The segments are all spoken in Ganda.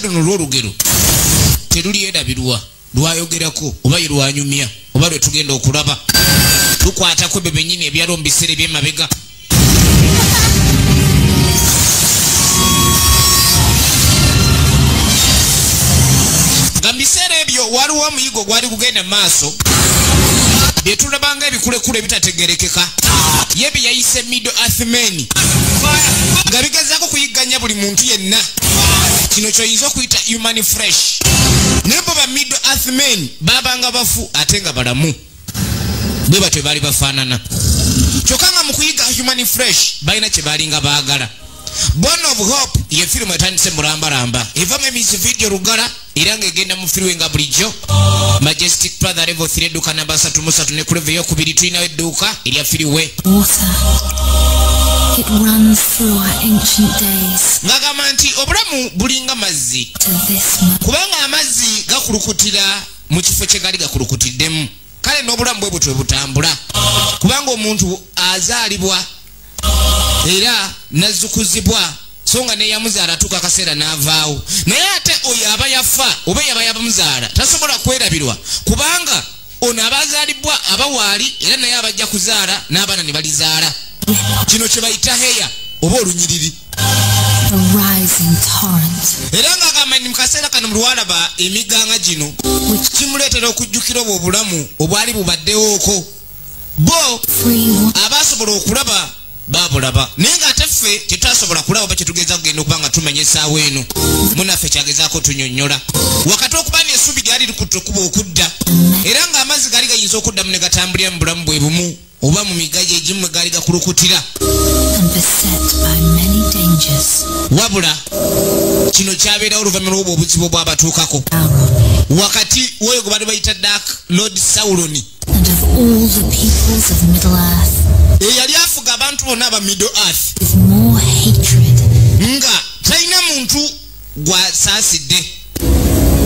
Luno lw'olugero terulyerabirwa, lwayogerako oba ye lwanyumya oba lwe tugenda okulaba lukwatako ebyo bennyini ebyaliwo mu biseera eby'emabega. Nga mu biseera ebyo waliwo omuyigo gwali gugenda mu maaso, bye tulabanga ebikulekule ebitategerekeka, ye bye yayise Middle Earth men, nga bigezaako kuyigganya buli muntu yenna. Kino kyoyinza okuyita human flesh. Naye bo ba Middle Earth men babanga bafu ate nga balamu, bwe batyo baali bafaanana. Kyokka nga mu kuyiga human flesh balina kye baalinga baagala. Bone of Hope ye firimu etandise mulambalamba, evamu emisi video lugala era ng'egenda mu freeway nga bulijjo. Majestic Plaza level 3 edduuka namba 33, ne ku level eyokubiri tulinawo edduuka erya freeway. Water. It runs through our ancient days. Ng'agamba nti obulamu bulinga mazzi, To this moment. kubanga amazzi gakulukutira mu kifo kye gali gakulukutiddemu. Kale n'obulamu bwe butyo butambula, kubanga omuntu azaalibwa era nazzukuzibwa, so nga neyamuzaala atuuka akaseera n'avaawo. Naye ate oyo aba yafa oba yaba yamuzaala tasobola kwerabirwa, kubanga ono aba azaalibwa aba waali era naye abajja kuzaala n'abaana ne balizaala. Kino kye bayita heya oba olunyiriri. The rising torrent. Era ng'agamba nti mu kaseera kano lwalaba emiganga gino kimuleetera okujjukira obwo obulamu obwali bubaddewooko. Bo Free water. abasobola okulaba babulaba, naye ng'ate ffe tetwasobola kulaba oba kyetugeza kugenda okuba nga tumenya essaawa eno. Munaffe kyagezaako tunyonnyola wakati okuba n'essubi lyali likutte okuba okudda, era ng'amazzi gaali gayinza okuddamu ne gatambulira mu bulamu bwe bumu oba mu migga gye egimu mwe gaali gakulukutira. And beset by many dangers. Wabula kino kyabeerawo oluvannyuma lw'obwo obuzibu obwabatuukako Sauron. wakati w'oyo gwe baali bayita Dark Lord Sauron, And of all the peoples of Middle Earth. Eyali afuga abantu bonna aba Middle Earth. With more hatred. Nga talina muntu gw'asaasidde.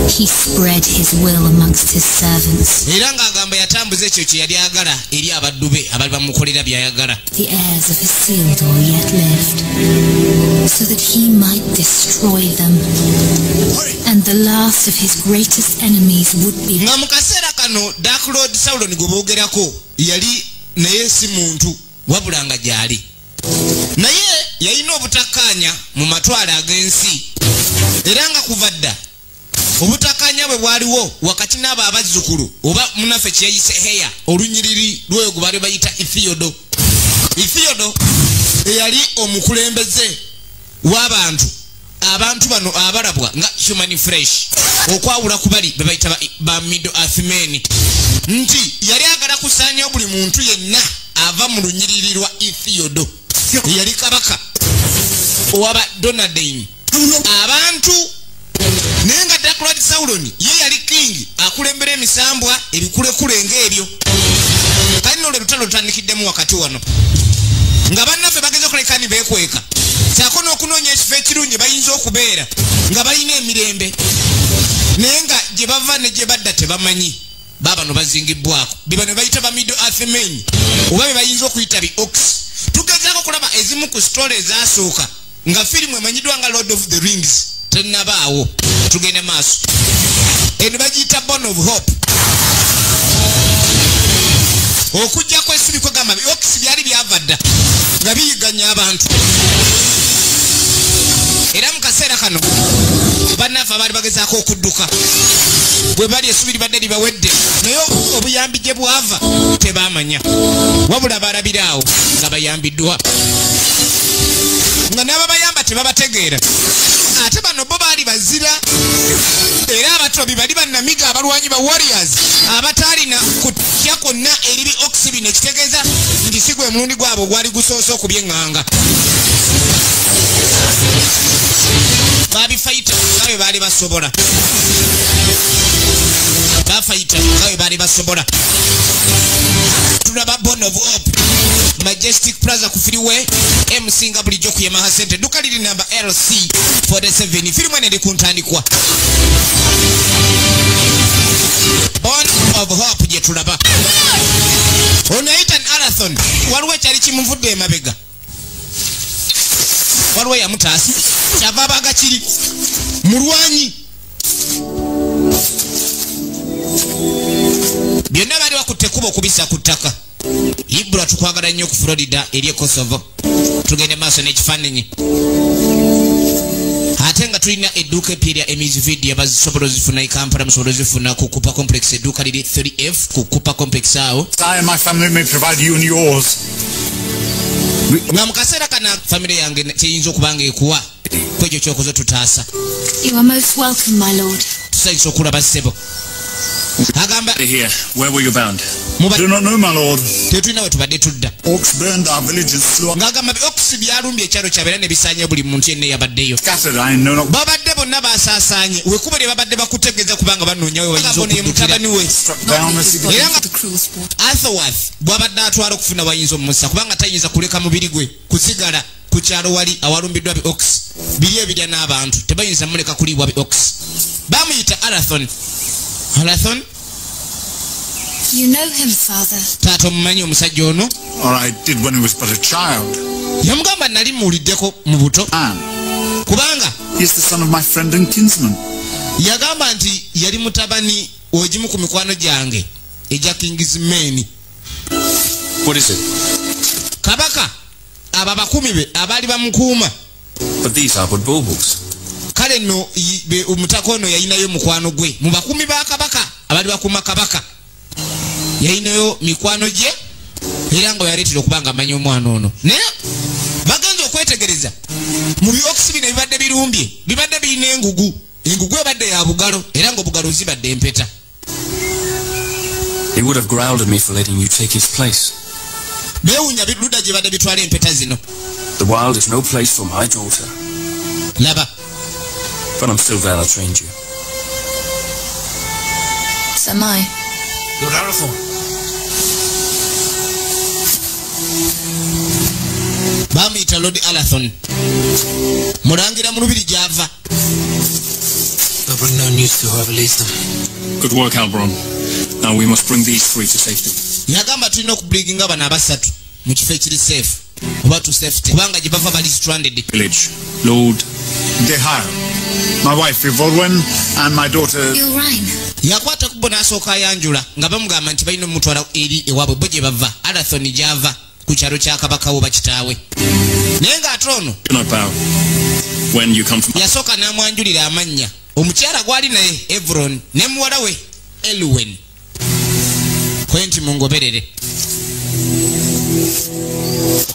He spread his will amongst his servants. Era ng'agamba yatambuza ekyo kye yali agala eri abaddu be abali bamukolera by'ayagala. The heirs of Isildur yet lived, so that he might destroy them. And the last of his greatest enemies would be Nga mu kaseera kano Dark Lord Sauron gwe boogerako yali naye si muntu, wabula nga gy'ali, naye yalina obutakkaanya mu matwale ag'ensi, era nga kuva dda obutakkaanya bwe bwaliwo wakati n'abo abazzukulu oba munaffe kyeyayise heya, olunyiriri lw'oyo gwe baali bayita Ithiodo. Ithiodo eyali omukulembeze w'abantu, abantu bano abalabwa nga human flesh, okwawula ku bali be bayita ba Middle Earth men, nti yali agala kusaanyawo buli muntu yenna ava mu lunyiriri lwa Ithiodo eyali kabaka owaba Donadain abantu. Naye nga Dark Lord Sauron ye yali king akulembera emisambwa ebikulekule ng'ebyo. Kale nno olwo lutalo lutandikiddemu wakati wano nga bannaffe bageze okuleka ni beekweka, ssaako n'okunoonya ekifo ekirungi bayinza okubeera nga balina emirembe, naye nga gye bava ne gye badda tebamanyi. Baabano bazingibbwako be bano bayita ba Middle Earth men oba be bayinza okuyita bi orcs. Tugezaako okulaba ezimu ku story ezasooka nga firimu emanyiddwa nga Lord of the Rings tennabaawo. Tugende maaso, eno bagiyita Bone of Hope. Okujjako essubi kwegamba bi orcs byali byava dda nga biyiganya abantu, era mu kaseera kano bannaffe abaali bagezaako okudduka bwe bali essubi libadde libawedde, naye obuyambi gye bwava tebaamanya, wabula balabira awo nga bayambiddwa, nga n'ababayamba tebabategeera. Ate bano bo baali bazira era abatobi, bali bannamiga abalwanyi ba warriors abataalina kutya kwonna eri bi orcs bino, ekitegeeza nti si gwe mulundi gwabwe ogwali gusoose okubyeŋŋanga. Babifayita nga bwe baali basobola, bafayita nga bwe baali basobola. Tulaba Bone of Hope, Majestic Plaza ku freeway MC nga bulijjo ku Yamaha Center, edduka liri namba LC 47. Firimu eno eri ku ntandikwa, Bone of Hope gye tulaba. Ono Ethan Arathon, waliwo ekyali kimuvudde emabega, waliwo eyamutaasa, kyava abaga kiri Mulwanyi. Byonna bali bakutte ekkubo okubisa ku ttaka. Ibula tukwagala nnyo ku Florida eri e Kosovo. Tugende maaso n'ekifaananyi. Ate nga tulina edduuka epya erya Emizi Video, bazisobola ozifuna e Kampala, musobola ozifuna ku Cooper Complex, edduuka liri 3F ku Cooper Complex awo. I and my family may provide you and yours. Nga mu kaseera kano famire yange kyeyinza okuba nga ekuwa ku ekyo kyokoze tutaasa. You are most welcome, my lord. Tusanyusa okulaba ssebo. Agamba Here, where were you bound? Do not know, my lord. Tetulina we tubadde tudda. Orcs burned our village and slew our Ng'agamba orcs byalumbye ekyalo kyabwe era ne bisaanya buli muntu yenna eyabaddeyo. Scattered, I know not. Babadde bonna basaasaanye wekubo lye babadde bakutegeeza kubanga banoonya we bayinza okuddukira. Mutabani we. Struck down as he Era nga The cruel sport. Arthurworth bw'abadde atwala okufuna wayinza omumusa, kubanga tayinza kuleka mubiri gwe kusigala ku kyalo wali awalumbiddwa bi orcs biri ebirya n'abantu, tebayinza muleka kuliibwa bi orcs. Bamuyita Arathon. Arathon. You know him, father. Taata, omumanyi omusajja ono? Or I did when he was but a child. Yamugamba nali muwuliddeko mu buto. Man, Kubanga he is the son of my friend and kinsman. yagamba nti yali mutabani ogimu ku mikwano gyange egya kinsmen. What is it? Kabaka abo abakumi be abaali bamukuuma. But these are but baubles. Kale nno omutaka ono yalinayo mukwano gwe mu bakumi ba kabaka abaali bakuuma kabaka, yalinayo mikwano gye era nga yaleetera okuba nga amanyi omwana ono. Naye bagenza okwetegereza mu bi orcs bino ebibadde birumbye, bibadde birina engugu, engugu ebadde ya bugalo era nga obugalo zibadde empeta. He would have growled at me for letting you take his place. Beewuunya ludda gye badde bitwala empeta zino. The wild is no place for my daughter. Laba. But I'm still glad I trained you. So am I. Lord Arathorn. Bamuyita Lord Alathon, mulangira mu lubiri gy'ava. They'll bring no news to whoever leads them. Good work, Halbron. Now we must bring these three to safety. Yagamba tulina okubriginga bano abasatu mu kifo ekiri safe oba to safety, kubanga gye bava bali stranded. Village. Lord Dehire. My wife Ivolwen and my daughter. Ilrine. Yakwata kubbo n'asooka ayanjula nga bamugamba nti balina omutwala eri ewaabwe bo gye bava, Arathon gy'ava ku kyalo kya kabaka wo bakitaawe, naye ng'ate ono Do not bow. When you come to yasooka n'amwanjulira amannya, omukyala gwali naye Evron ne muwala we Elwen, kwe nti mungoberere.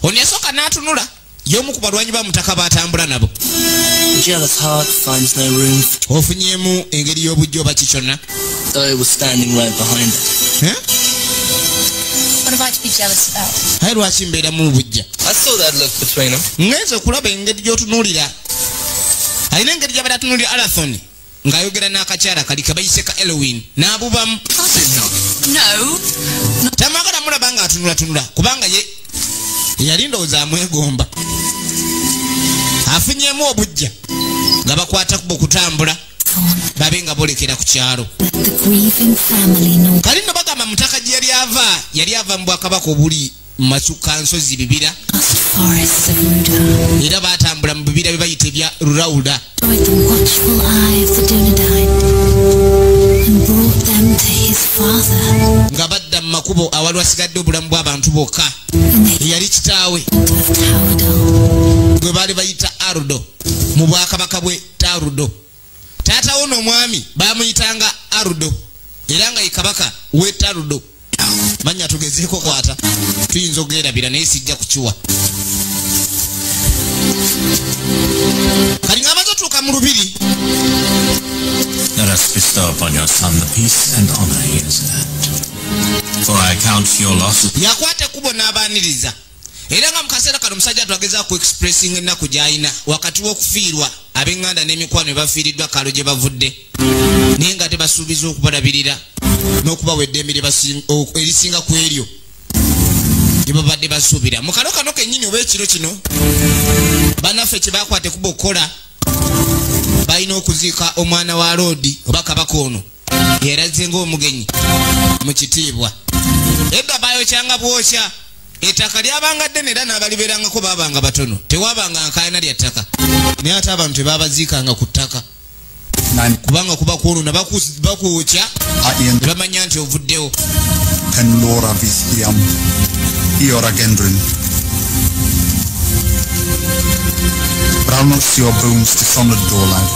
Ono yasooka n'atunula y'omu ku balwanyi ba mutaka batambula nabo. A jealous heart finds no room, Ofunyeemu engeri y'obujja oba ki kyonna? Though it was standing right behind it. Eh? What have I to be jealous about? Aye lwaki mbeeramu obujja? I saw that look between them. Ngenze okulaba engeri gy'otunuulira, alina engeri gy'abadde atunuulira Arathon ng'ayogera n'akakyala kali ke bayise ka Elwin n'abubamu. No. Tamwagala mulaba ng'atunulatunula kubanga ye yali ndowooza amwegomba. Afunyeemu obujja nga bakwata kuba okutambula babe nga boolekera ku kyalo. Let the grieving family know. Kali nno bagamba mutaka gye yali ava, yali ava mu bwakabaka obuli mu masuka nsozi bibira. Lost forests of Ruda. Era baatambula mu bibira bye bayita ebya Rurauda. Destroyed the watchful eye of the Dunedain and brought them to his father Nga badda mu makubo awali wasigadde obulamu bw'abantu bokka, in the eyali kitaawe hint of Tawadol. gwe baali bayita Arudo mu bwakabaka bwe Tarudo. Taata wo n'omwami bamuyitanga Arudo era nga ye kabaka w'e Tarudo. Manya tugezeeko kwata tuyinza okugerabira naye sijja kukiwa. Kali ng'amaze otuuka mu lubiri. Let us bestow upon your son the peace and honor he has earned. For I count your loss Yakwata ekkubo n'abaaniriza, era nga mu kaseera kano omusajja twagezaako expressing ennaku gy'alina wakati w'okufiirwa ab'eŋŋanda n'emikwano ebafiiriddwa kaalo gye bavudde, naye nga tebasuubiza okubalabirira n'okubawa eddembe erisinga ku eryo lye babadde basuubira mu kalo kano kennyini oba ekiro kino. Bannaffe kye bakwata ekkubo okukola, balina okuziika omwana wa lord oba kabaka ono yerazze ng'omugenyi mu kitiibwa. Edda bayokyanga bwokya, ettaka lyabanga ddene era n'abalibeerangako baabanga batono, tewabanga nkaayana lya ttaka, naye ate abantu tebabaziikanga ku ttaka. Kubanga kuba kwonona bakwokya ne bamanya nti ovuddewo. Penlora vithiam Ioragendrin. But I'll not see your bones dishonored, Dorlag.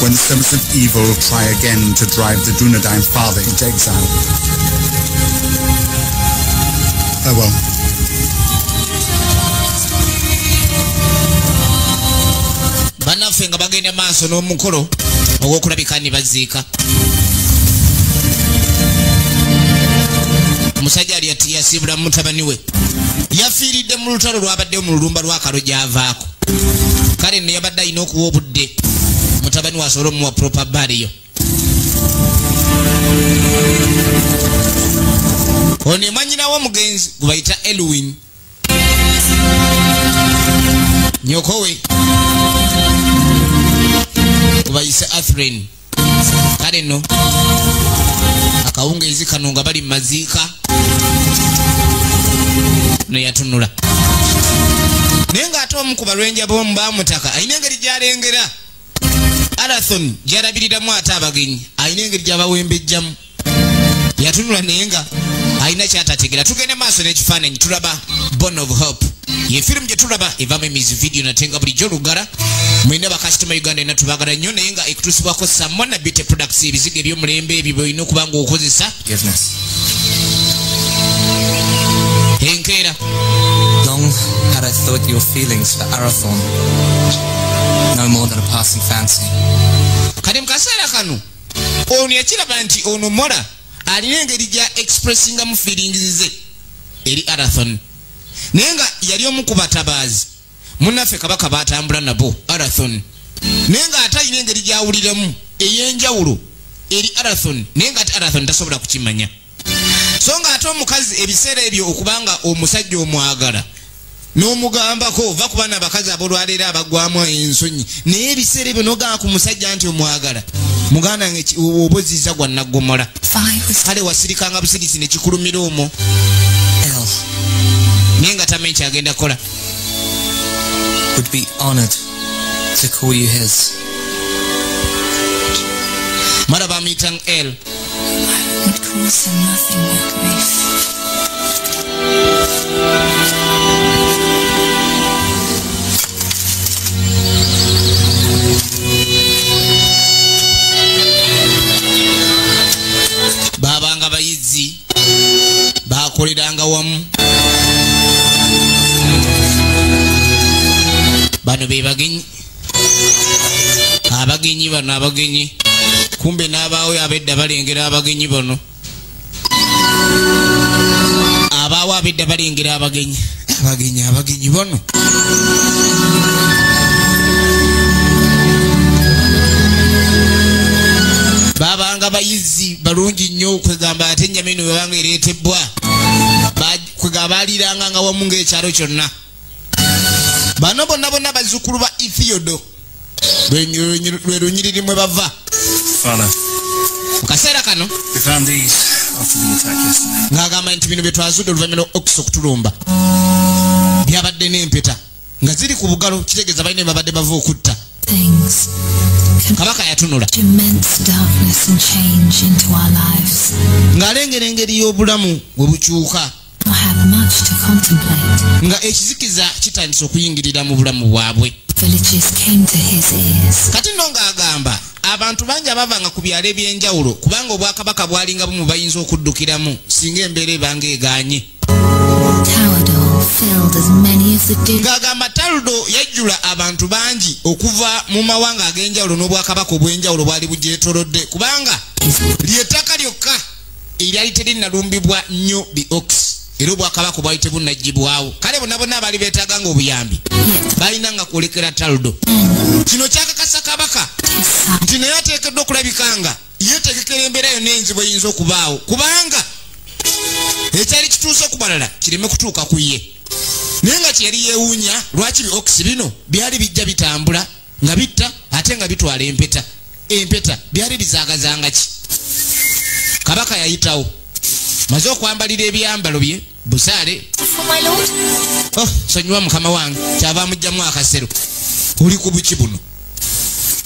When the servants of evil try again to drive the Dunedain father into exile. Farewell. Bannaffe nga bagenda maaso n'omukolo ogw'okulabika ne baziika. Omusajja ali yasiibula mutabani we. Yafiiridde mu lutalo lwabaddeyo mu lulumba lw'akalo gy'avaako. Kale nno yabadde alina okuwa obudde mutabani we asobole omuwa proper burial. Ono ye mwannyina w'omugenzi gwe bayita Elwin. Nnyoko we gwe bayise Athren. Kale nno akawungeezi kano nga bali mu maziika neyatunula. Naye ng'ate omu ku balwenja b'omu baamutaka alina engeri gy'alengera Arathon gy'alabiriramu ate abagenyi, alina engeri gy'abawembejjamu. Yatunula naye nga alina ky'atategeera. Tugende maaso n'ekifaananyi tulaba Bone of Hope. Ye firimu gye tulaba evamu emizi video nate nga bulijjo olugala. Mwena bakasitoma Uganda ena tubagala nnyo naye nga ekutuusibwako Samona Beauty Products, ebizigo eby'omulembe ebyo by'olina okuba ng'okozesa. Enkeera. Long had I thought your feelings for Arathorn no more than a passing fancy. Kati mu kaseera kano ono yakiraba nti ono Mola alina engeri gya expressingamu feelings ze eri Arathorn. Naye nga yali omu ku batabaazi munnaffe kabaka baatambula nabo Arathorn. Naye nga ate alina engeri gy'awuliramu ey'enjawulo eri Arathorn, naye nga ate Arathorn tasobola kukimanya. So nga ate omukazi ebiseera ebyo okubanga omusajja omwagala n'omugambako ova ku baana abakazi ab'olwaleero abagwamu ensonyi, naye ebiseera ebyo n'ogamba ku musajja nti omwagala, muganda wange oba ozizza gwa naggomola. Kale wasirikanga busirisi ne kikulumira omwo. Naye nga tamanyi kyagenda kukola. Would be honored to call you his. Mara bamuyita El. Would cause him nothing but grief. Baabanga bayizzi, baakoleranga wamu. Bano be bagenyi. Abagenyi bano abagenyi. Kumbe n'abaawo abedda balengera abagenyi bano. Abaawo abedda balengera abagenyi. Abagenyi abagenyi bano. Baabanga bayizi balungi nnyo okwegamba ate ennyama eno bwe banga ereetebbwa. Kwegamba baaliranga nga wamu ng'ekyalo kyonna. Bano bonna bonna bazzukulu ba Ithiodo. Lwe lunyiriri mwe bava. Father, mu kaseera kano we found these after the attack yesterday. Ng'agamba nti bino bye twazudde oluvannyuma lwa Ox okutulumba byabadde n'empeta nga ziri ku bugalo, kitegeeza balina babadde bava okutta. Things Kabaka yatunula immense darkness and change into our lives. Ng'alengera engeri y'obulamu bwe bukyuka. I have much to contemplate. Nga ekizikiza kitandise okuyingirira mu bulamu bwabwe. Villages came to his ears. Kati nno ng'agamba abantu bangi abavanga ku byalo eby'enjawulo kubanga obwakabaka bwalinga bumu bayinza okuddukiramu singa embeera ebanga egaanye. Talador filled as many of the Ng'agamba Talador yajjula abantu bangi okuva mu mawanga ag'enjawulo n'obwakabaka obw'enjawulo bwali bugyetoolodde kubanga ly'ettaka lyokka eryali terinnalumbibwa nnyo bi Ox era obwakabaka bwali tebunnaggyibwawo. Kale bonna bonna abaali beetaaganga obuyambi balina nga kwolekera Talador. Kino kyakakasa kabaka nti naye ateekeddwa okulabika nga yeetegekera embeera yonna enzibu eyinza okubaawo kubanga ekyali kituuse ku balala kireme kutuuka ku ye. Naye nga kye yali yeewuunya lwaki bi Ox bino byali bijja bitambula nga bitta ate nga bitwala empeta. Empeta byali bizaagazanga ki? Kabaka yayitawo maze okwambalira ebyambalo bye busaale. Oh, sonyiwa mukama wange, kyava amugyamu akasero. Oli ku buki buno?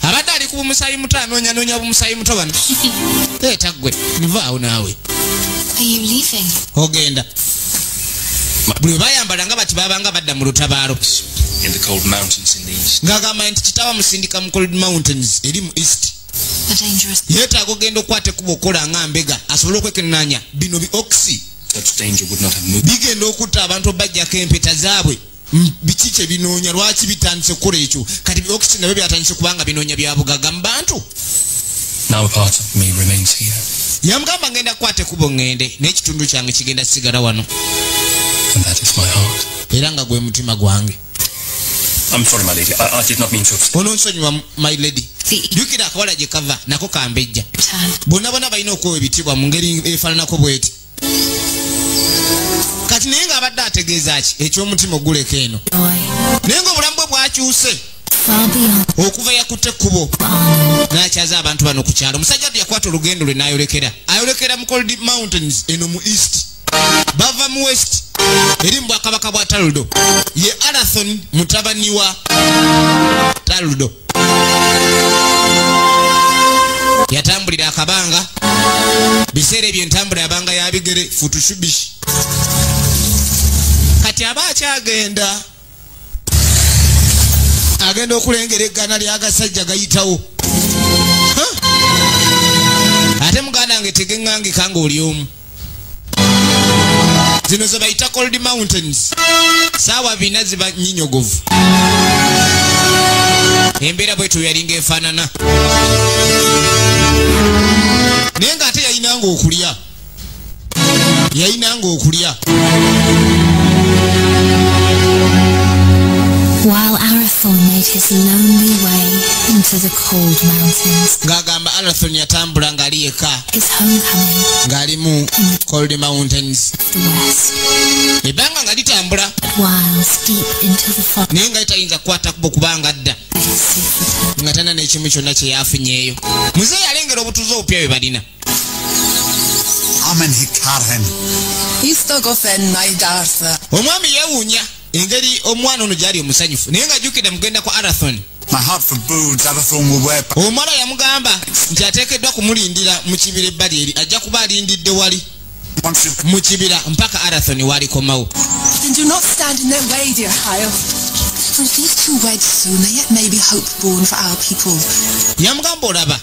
Abadde ali Ali ku musaayi muto, anoonyanoonya bumusaayi muto bano. Leeta ggwe, nvaawo naawe. Are you leaving? Ogenda? Buli bwe bayambala nga bati babanga badda mu lutabaalo. In the cold mountains in the east. Ng'agamba nti kitaawe amusindika mu Cold Mountains eri mu east. A dangerous. Yeetaaga ogenda okukwata ekkubo okukola nga mbega asobole okwekenneenya bino bi orcs. Such danger would not have moved. Bigenda okutta abantu obajjako empeta zaabwe. Biki kye binoonya? Lwaki bitandise kukola ekyo? Kati bi orcs nabyo byatandise kubanga binoonya bya bugagga mu bantu. Now a part of me remains here. Yamugamba, ngenda kukwata ekkubo ŋŋende, n'ekitundu kyange kigenda sigala wano. And that is my heart. Era nga gwe mutima gwange. I'm sorry, my lady. I did not mean to upset. Ononsonyiwa, my lady. The jjukira akawala gye kava nako kambejja. Return. Bonna bonna balina okuwa ebitiibwa mu ngeri efaananako bweti. Kati naye ng'abadde ategeeza ki ekyomutima oguleka eno? Joy. Naye ng'obulamu bwe bwakyuse Far beyond okuva yakutte ekkubo Arnor. N'akyaza abantu bano ku kyalo. Omusajja ati yakwata olugendo lwe n'ayolekera ayolekera mu Cold Mountains eno mu east. Bava mu west eri mu bwakabaka bwa Taldo. Ye Arathon mutabani wa Taldo. Yatambulira akabanga. Biseera ebyo entambula yabanga ya bigere, futushubishi. Kati aba akyagenda, agenda okulengera eggana ly'agasajja gayitawo. Huh? Ate muganda wange tegeŋŋangika ng'oli omu. Zino ze bayita Cold Mountains. Saawa 4 ziba nnyinyogovu. Embeera bwetyo yalinga efaanana, naye ng'ate yayinanga okulya, yayinanga okulya. While Arathorn made his lonely way into the cold mountains, Ng'agamba Arathon yatambula ng'ali yekka his homecoming ng'ali mu Cold Mountains. of the west, Ebbanga nga litambula, whiles deep into the forest, naye nga litayinza kukwata kubo kubanga adda his safe return. Nga tana n'ekimu kyonna kye yafunyeeyo. Muzeeyi alengera obutuuze obupya bwe balina. Amen Hikarhen. Istogofen Maidartha. Omwami yeewuunya engeri omwana ono gyali omusanyufu, naye ng'ajjukira mugenda kwa Arathon. My heart forebodes Arathorn will wear Omuwala yamugamba nti ateekeddwa kumulindira mu kibira ebbali eri, ajja kuba alindidde wali once you mu kibira mpaka Arathon waalikomawo. And do not stand in their way, dear Heil. For if these two wed soon, there yet may be hope born for our people. Yamugamba, olaba,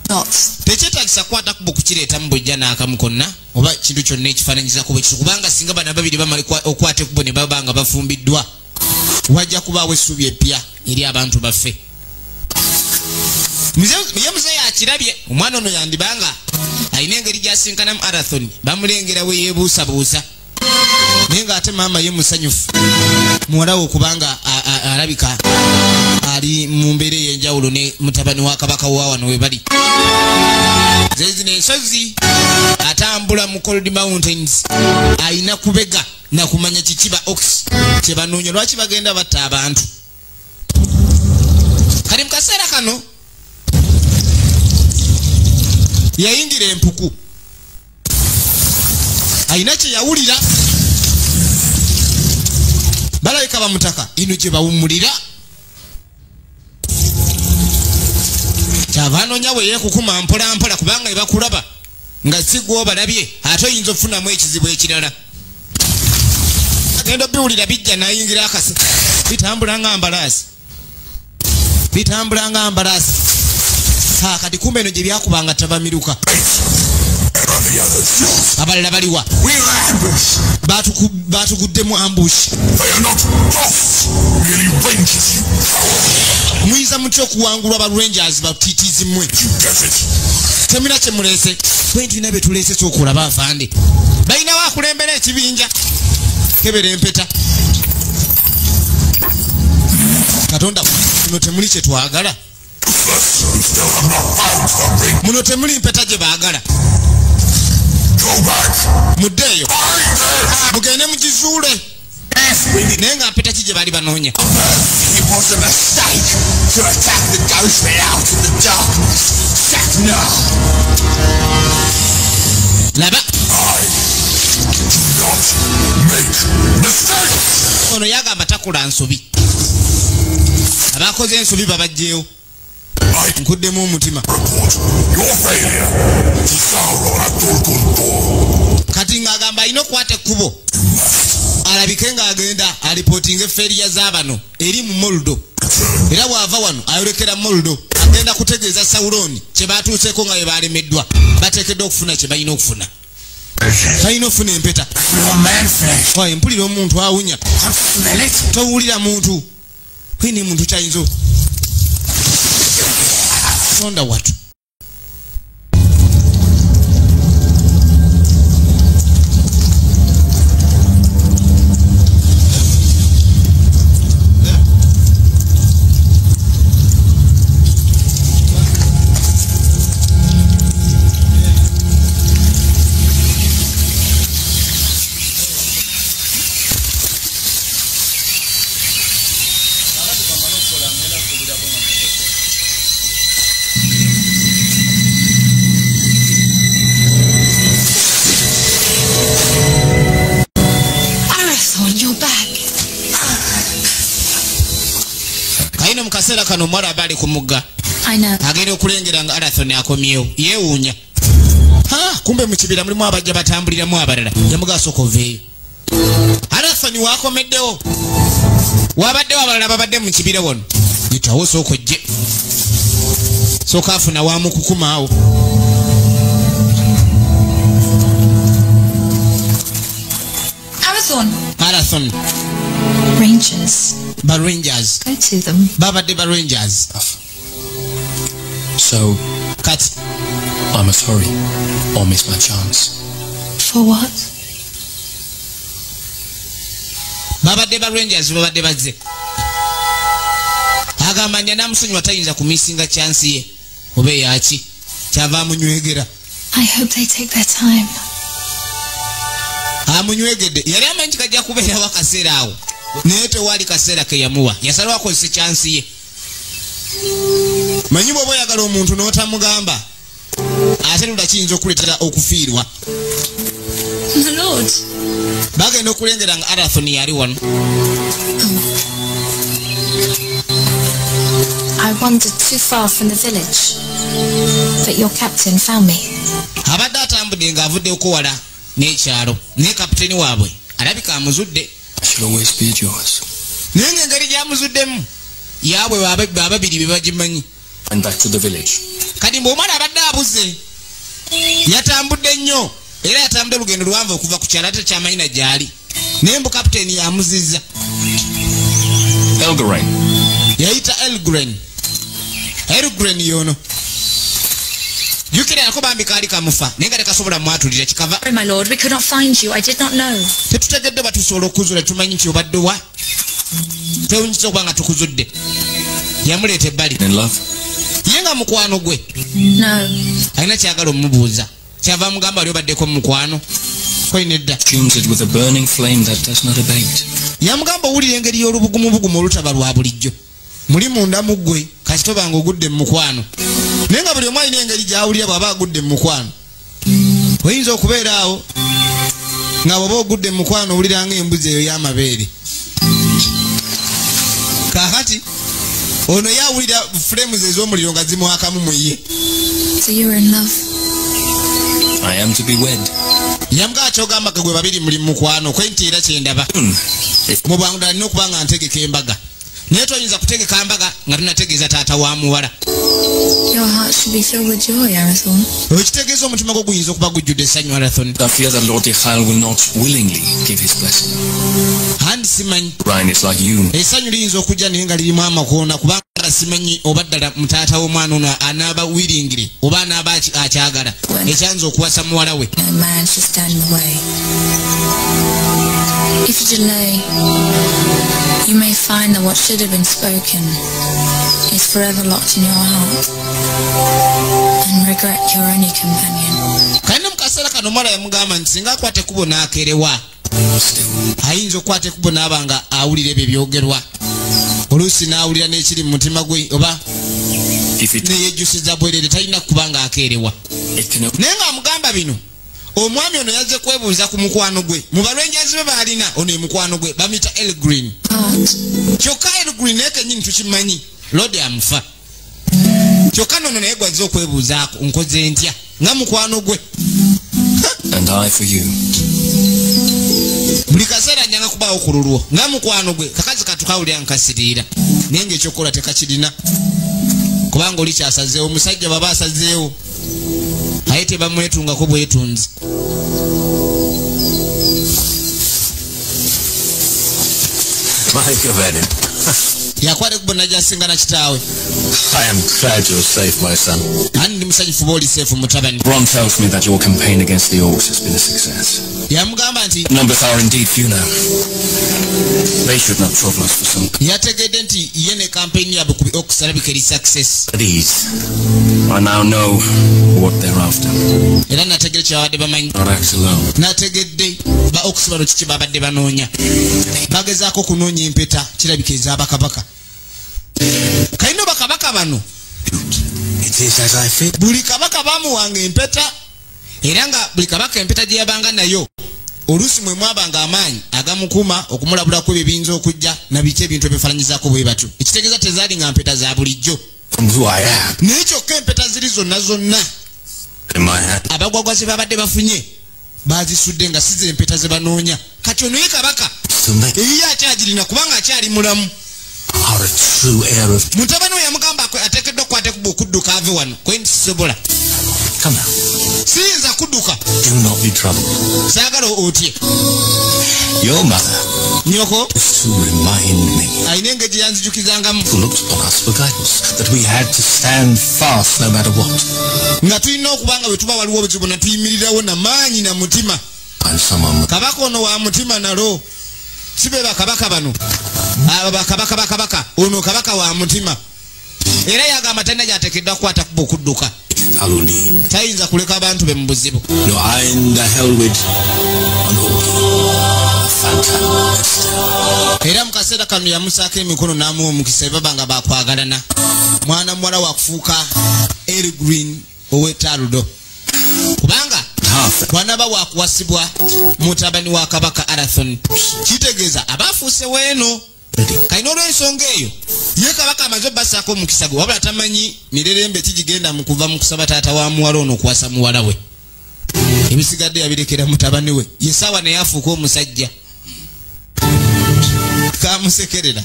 Not. tekyetagisa kukwata kubo kukireetamu bujja n'akamu konna oba kintu kyonna ekifaananyizako bwe kityo, kubanga singa bano ababiri bamala okukwata ekkubo ne baba nga bafumbiddwa, wajja kubaawo essuubi eppya eri abantu baffe. Ye muzeeyi akirabye omwana ono yandibanga alina engeri gyasinkanamu Arathon, bamulengera we yeebuusabuusa, naye ng'ate maama ye musanyufu muwala we okubanga alabika ali mu mbeera ey'enjawulo ne mutabani wa kabaka wa wano we bali. Zezino ensozi atambula mu Cold Mountains, ayina kubega nakumanya kiki ba orcs kye banoonya, lwaki bagenda batta abantu. Kati mu kaseera kano yayingira empuku, ayina kye yawulira. Balabika bamutaka ino gye bawummulira, kyava anoonya bwe yeekukuma mpola mpola, kubanga ebakulaba nga si gwobalabye ate oyinza okufunamu ekizibu ekirala. Agenda obiwulira bijja, nayingira akasa. Bitambula nga mbalaasi, bitambula nga mbalaasi. Ha, kati kumbe eno gye byakubanga tabamiruka. Abalala baliwa? Batuguddemu ambush. Muyinza mutya okuwangulwa ba rangers batitizi mmwe? Temina kye muleese. Bwe tulina bye tuleese kyokulaba. Afande balinawo akulembera ekibinja. Kebera empeta. Katonda, muno temuli kye twagala, muno temuli mpeta gye baagala. Muddeeyo mugende mugizuule. Naye nga mpeta ki gye baali banoonya? It was a mistake to attack the ghostmen out in the darkness. Sakna! Laba. I do not make mistakes! Ono yagamba takula nsobi, abakoze ensobi babajjeewo. Nkuddemu omutima. Kati ng'agamba alina okukwata ekkubo alabike ng'agenda alipootinga efeeriya z'abano eri mu Moldo. Era bw'ava wano ayolekera Moldo, agenda kutegeeza Sauron kye batuuseeko nga bwe balemeddwa. Bateekeddwa okufuna kye balina okufuna. Balina okufuna empeta. Wayi mpulira omuntu awunya. Towulira muntu. Kwini muntu kyayinza tonda watu. Kaseera kano omuwala aba ali ku mugga agenda okulengera nga Arathorn akomyewo yeewuunya. Kumbe mu kibira mulimu abajja batambuliramu abalala. Yamugaa sooka oveeyo. Arathorn waakomeddewo, wabaddewo abalala babadde mu kibira wano. Yitawo sooka ojje, sooka afuna waamukukumaawo. Arathorn. Arathorn. Rangers. Ba Rangers. Go to them. Babadde ba Rangers. So, kati I must hurry or miss my chance. For what? Babadde ba Rangers babadde bazze. Agamba nti anamusonyiwa tayinza kumisinga chance ye oba eyaki kyava amunywegera. I hope they take their time. Amunywegedde yali amanyi nti kajja kubeerawo akaseera awo. Naye tewali kaseera ke yamuwa, yasalawo akozese chansi ye. Manyi bw'oba oyagala omuntu n'otamugamba ate lula kiyinza okuleetera okufiirwa. My lord. Bagenda okulengera nga Arathorn yali wano. I wandered too far from the village, but your captain found me. Abadde atambudde ng'avuddeko wala n'ekyalo, naye kapiteeni waabwe alabika amuzudde. I shall always be yours. Naye ng'engeri gy'amuzuddemu yaabwe ababiri be bagimanyi. And back to the village. Kati mbw'omwana abadde abuze, yatambudde nnyo era yatambudde olugendo luwanvu okuva ku kyalo ate kyamanyi na gy'ali. Naye mbu kapiteeni yamuzizza. Elgren. Yayita Elgren. Elgren y'ono. Jjukira yako bambi kaali kamufa naye nga tekasobola mwatulira kikava. My lord, we could not find you. I did not know. Tetutegedde oba tusobola okuzuula, tumanyi nti obadde wa. Twewunyisa okuba nga tukuzudde. Yamuleeta ebbali. In love. Ye nga mukwano gwe. No. Alina kyagala omubuuza. Kyava amugamba ali obaddeko mu mukwano. Koyi nedda. Consumes it with a burning flame that does not abate. Yamugamba owulira engeri y'olubugumubugumu olutaba lwa bulijjo. Muli munda mu ggwe kasita obanga ogudde mu mukwano. Naye nga buli omu alina engeri gy'awulira bw'aba agudde mu mukwano. Oyinza okubeera awo nga bw'oba ogudde mu mukwano owulira ng'embuzi eyo y'amabeere. Kaakati ono ye awulira flames ez'omuliro nga zimwakamu mu ye. So you're in love? I am to be wed. Yamugamba ky'ogamba gwe babiri muli mu mukwano kwe nti era kye ndaba. Mu bwangu ddala nina okuba nga ntegeka embaga. Naye toyinza kutegeka mbaga nga tonategeeza taata wa muwala. Your heart should be filled with joy, Arathorn. Okitegeeza omutima gwo guyinza okuba gujjudde essanyu, Arathorn. I fear that Lord Dechael will not willingly give his blessing. Andi simanyi. Ryan is like you. Essanyu liyinza okujja naye nga lirimu amakoona kubanga simanyi oba ddala mutaata w'omwana ono anaaba wiringire oba anaaba akyagala ekyanza okuwasa muwala we. No man should stand in the way. If you delay, you may find that what should have been spoken is forever locked in your heart and regret your only companion. Kano mu kaseera kano omuwala yamugamba nti singa akwata ekkubo n'akerewa, ayinza okukwata ekkubo n'aba nga awulira ebyo ebyogerwa. Oluusi n'awulira n'ekiri mu mutima gwe oba neyejjusiza bwerere talina kuba nga akeerewa. Naye ng'amugamba bino, omwami ono yazze kwebuuza ku mukwano gwe. Mu balwenjazi be baalina ono ye mukwano gwe bamuyita Elgren. Kyokka Elgren naye kennyini tukimanyi Lord amufa. Kyokka nono naye gwazze okwebuuzaako nkoze ntya nga mukwano gwe. And I for you. Buli kaseera njanga kubaawo ku lulwo nga mukwano gwe. Kakazi katukawulira nkasiriira naye ng'ekyokukola tekakirina kubanga oli kyasazeewo. Omusajja baba asazeewo aye tebamwetungako bwetunzi. Yakwata ekkubo n'ajja na kitaawe. I am glad you're safe, my son. Ani ndi musanyufu bw'oli safe mutabani. Bron tells me that your campaign against the orcs has been a success. Yamugamba nti numbers are indeed few now. They should not trouble us for some. Yategedde nti ye ne campaign yaabwe ku orcs alabika eri success. At ease. I now know what they're after. Era nategedde kyabadde bamanyi. Not act alone. Nategedde ba orcs bano kiki babadde banoonya. Bagezaako kunoonya empeta kirabika ez'abakabaka. Kalina bakabaka bano. It is as I feared. Buli kabaka bamuwanga empeta era nga buli kabaka empeta gye yabanga nayo oluusi mwe mwabanga amaanyi agamukuma okumulabulako ebyo ebiyinza okujja na biki ebintu ebifaananyizaako bwe batyo. Ekitegeeza tezaali nga mpeta za bulijjo. From who I am. Naye kyokka empeta ziri zonna zonna abagwagwa ze babadde bafunye bazisudde nga si ze empeta ze banoonya. Kati ono ye kabaka eyiye akyagirina kubanga akyali mulamu. Mutabani we yamugamba ateekeddwa okukwata ekkubo okudduka ave wano kwe nti sisobola. Siyinza kudduka. Do not be troubled. Saagala otye. Your mother Nyoko is to remind me. Alina engeri gye yanzijukizangamu. Who looked upon us for guidance, that we had to stand fast no matter what. Nga tulina okuba nga bwe tuba waliwo obuzibu na tuyimirirawo na maanyi na mutima. And someone. Kabaka ono wa mutima nalo. Si be bakabaka bano. Abo bakabaka bakabaka. Ono kabaka wa mutima. Era yagamba talina gy'ateekeddwa kukwata kkubo okudduka. Tayinza kuleka abantu be mu buzibu. Era mu kaseera kano yamusaako emikono n'amuwa omukisa baba nga bakwagalana. Mwana muwala wakufuuka Elgrin ow'e Taludo. Kubanga bwanaba wakuwasibwa mutabani wa kabaka Arathon. Kitegeeza abafuuse weeno. Kalina olw'ensonga eyo ye kabaka amaze obbasaako omukisa gwe wabula tamanyi mirerembe kigigenda mu kuva mu kusaba taata wa muwala ono okuwasa muwala we. Ebisigadde yabirekera mutabani we. Ye ssaawa naye afuuka omusajja. Kamusekerera.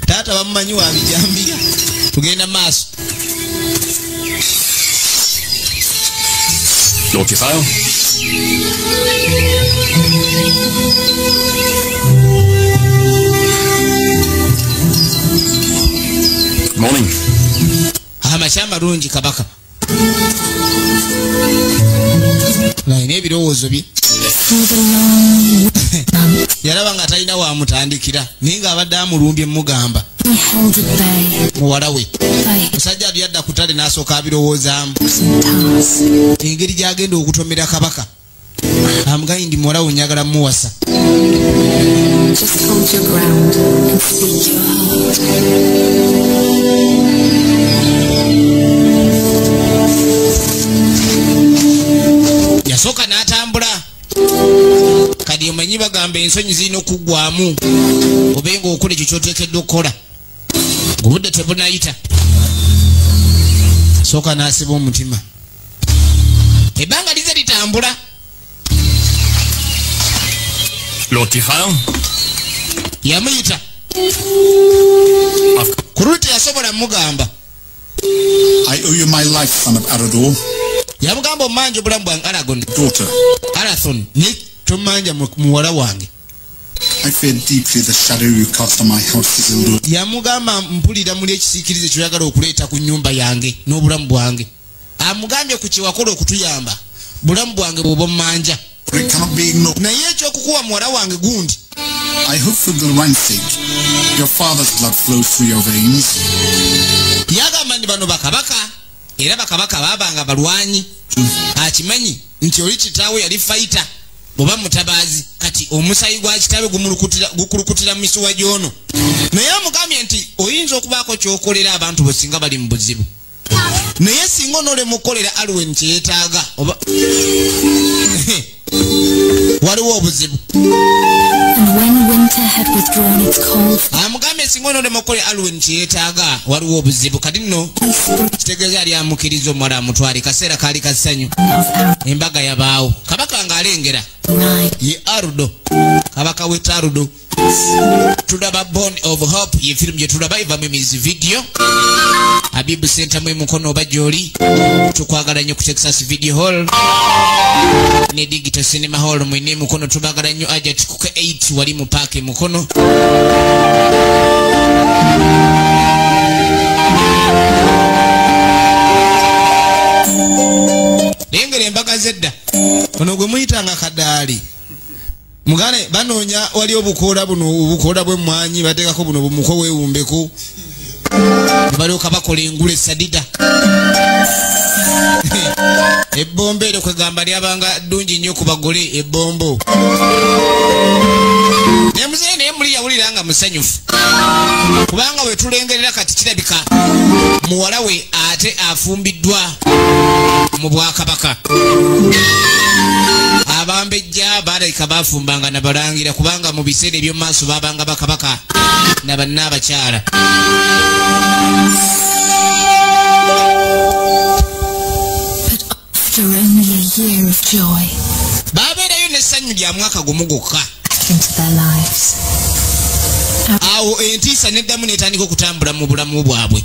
Taata bamumanyi wa bijambiya. Tugenda maaso. Lord Tifile. Morning. Amakya amalungi kabaka. Alina ebirowoozo bye. Yalaba nga talina wamutandikira naye ng'abadde amulumbye mugamba muwala we. Musajja ati yadda ku ttale n'asooka abirowoozaamu engeri gy'agenda okutomera kabaka. Amugayi ndi muwala we njagala mmuwasa. Just hold your ground and speak your heart. Yasooka n'atambula. Kati omanyi bagamba ensonyi zirina okuggwamu obe ng'okola ekyo ky'oteekeddwa okukola. Obudde tebunayita. Sooka n'asiba omutima. Ebbanga lize litambula. Lord Tifile. Yamuyita. Ku luli teyasobola mugamba. I owe you my life, son of Arador. Yamugamba omanja obulamu bwange Aragon. Daughter. Arathon. Ne tomanja muwala wange. I fear deeply the shadow you cast on my house, Isildur. Yamugamba mpulira muli ekisiikirize ky'oyagala okuleeta ku nnyumba yange n'obulamu bwange. Amugambye ku kye wakola okutuyamba. Bulamu bwange bw'oba omanja. It cannot be ignored. Naye ekyokukuwa muwala wange gundi. I hope for Gilrain's sake, your father's blood flows through your veins. Yagamba ndi bano bakabaka era bakabaka babanga balwanyi. Akimanyi nti oli kitaawe yali fighter oba mutabaazi. Kati omusayi gwa kitaawe gukulukutira mu misuwa gy'ono. Naye amugambye nti oyinza okubaako ky'okolera abantu bo singa bali mu buzibu. Naye singa onoolema okukolera Alwen kye yeetaaga oba waliwo obuzibu. And when Winter had withdrawn its cold. Amugambe singa onolema okukola Alwyn kye yeetaaga, waliwo obuzibu. Kati nno kitegeeza ali amukiriza omuwala amutwale. Kaseera kaali kasanyu, embaga yabaawo, kabaka ng'alengera ye Arudo, kabaka w'e Tarudo. Tulaba Born of Hope, ye firimu gye tulaba eva mu Emizi Video. Abibu Center mu Mukono oba gy'oli, tukwagala nnyo. Ku Texas Video Hall ne Digital Cinema Hall mwine Mukono, tubagala nnyo. Ajat kuka 8 wali mu paaka e Mukono. Lengera embaga zedda. Ono gwe muyitanga kadaali mugane, banoonya wali obukoola buno, obukoola bw'emmwanyi bateekako buno bumuko weewumbeko, balyoka bakola engule sadida. Ebbombo eryo kwegamba lyabanga ddungi nnyo ku bagole, ebbombo. Naye muzeeyi naye muli yawulira nga musanyufu, kubanga we tulengerera kati kirabika muwala we ate afumbiddwa mu bwakabaka. Abambejja balabika bafumbanga nabalangira, kubanga mu biseera eby'omu maaso babanga bakabaka nabanna abakyala. But after only a year of joy, babeerayo n'essanyu lya mwaka gumu gwokka, back into their lives. Awo entiisa neddamu n'etandika okutambula mu bulamu bwabwe.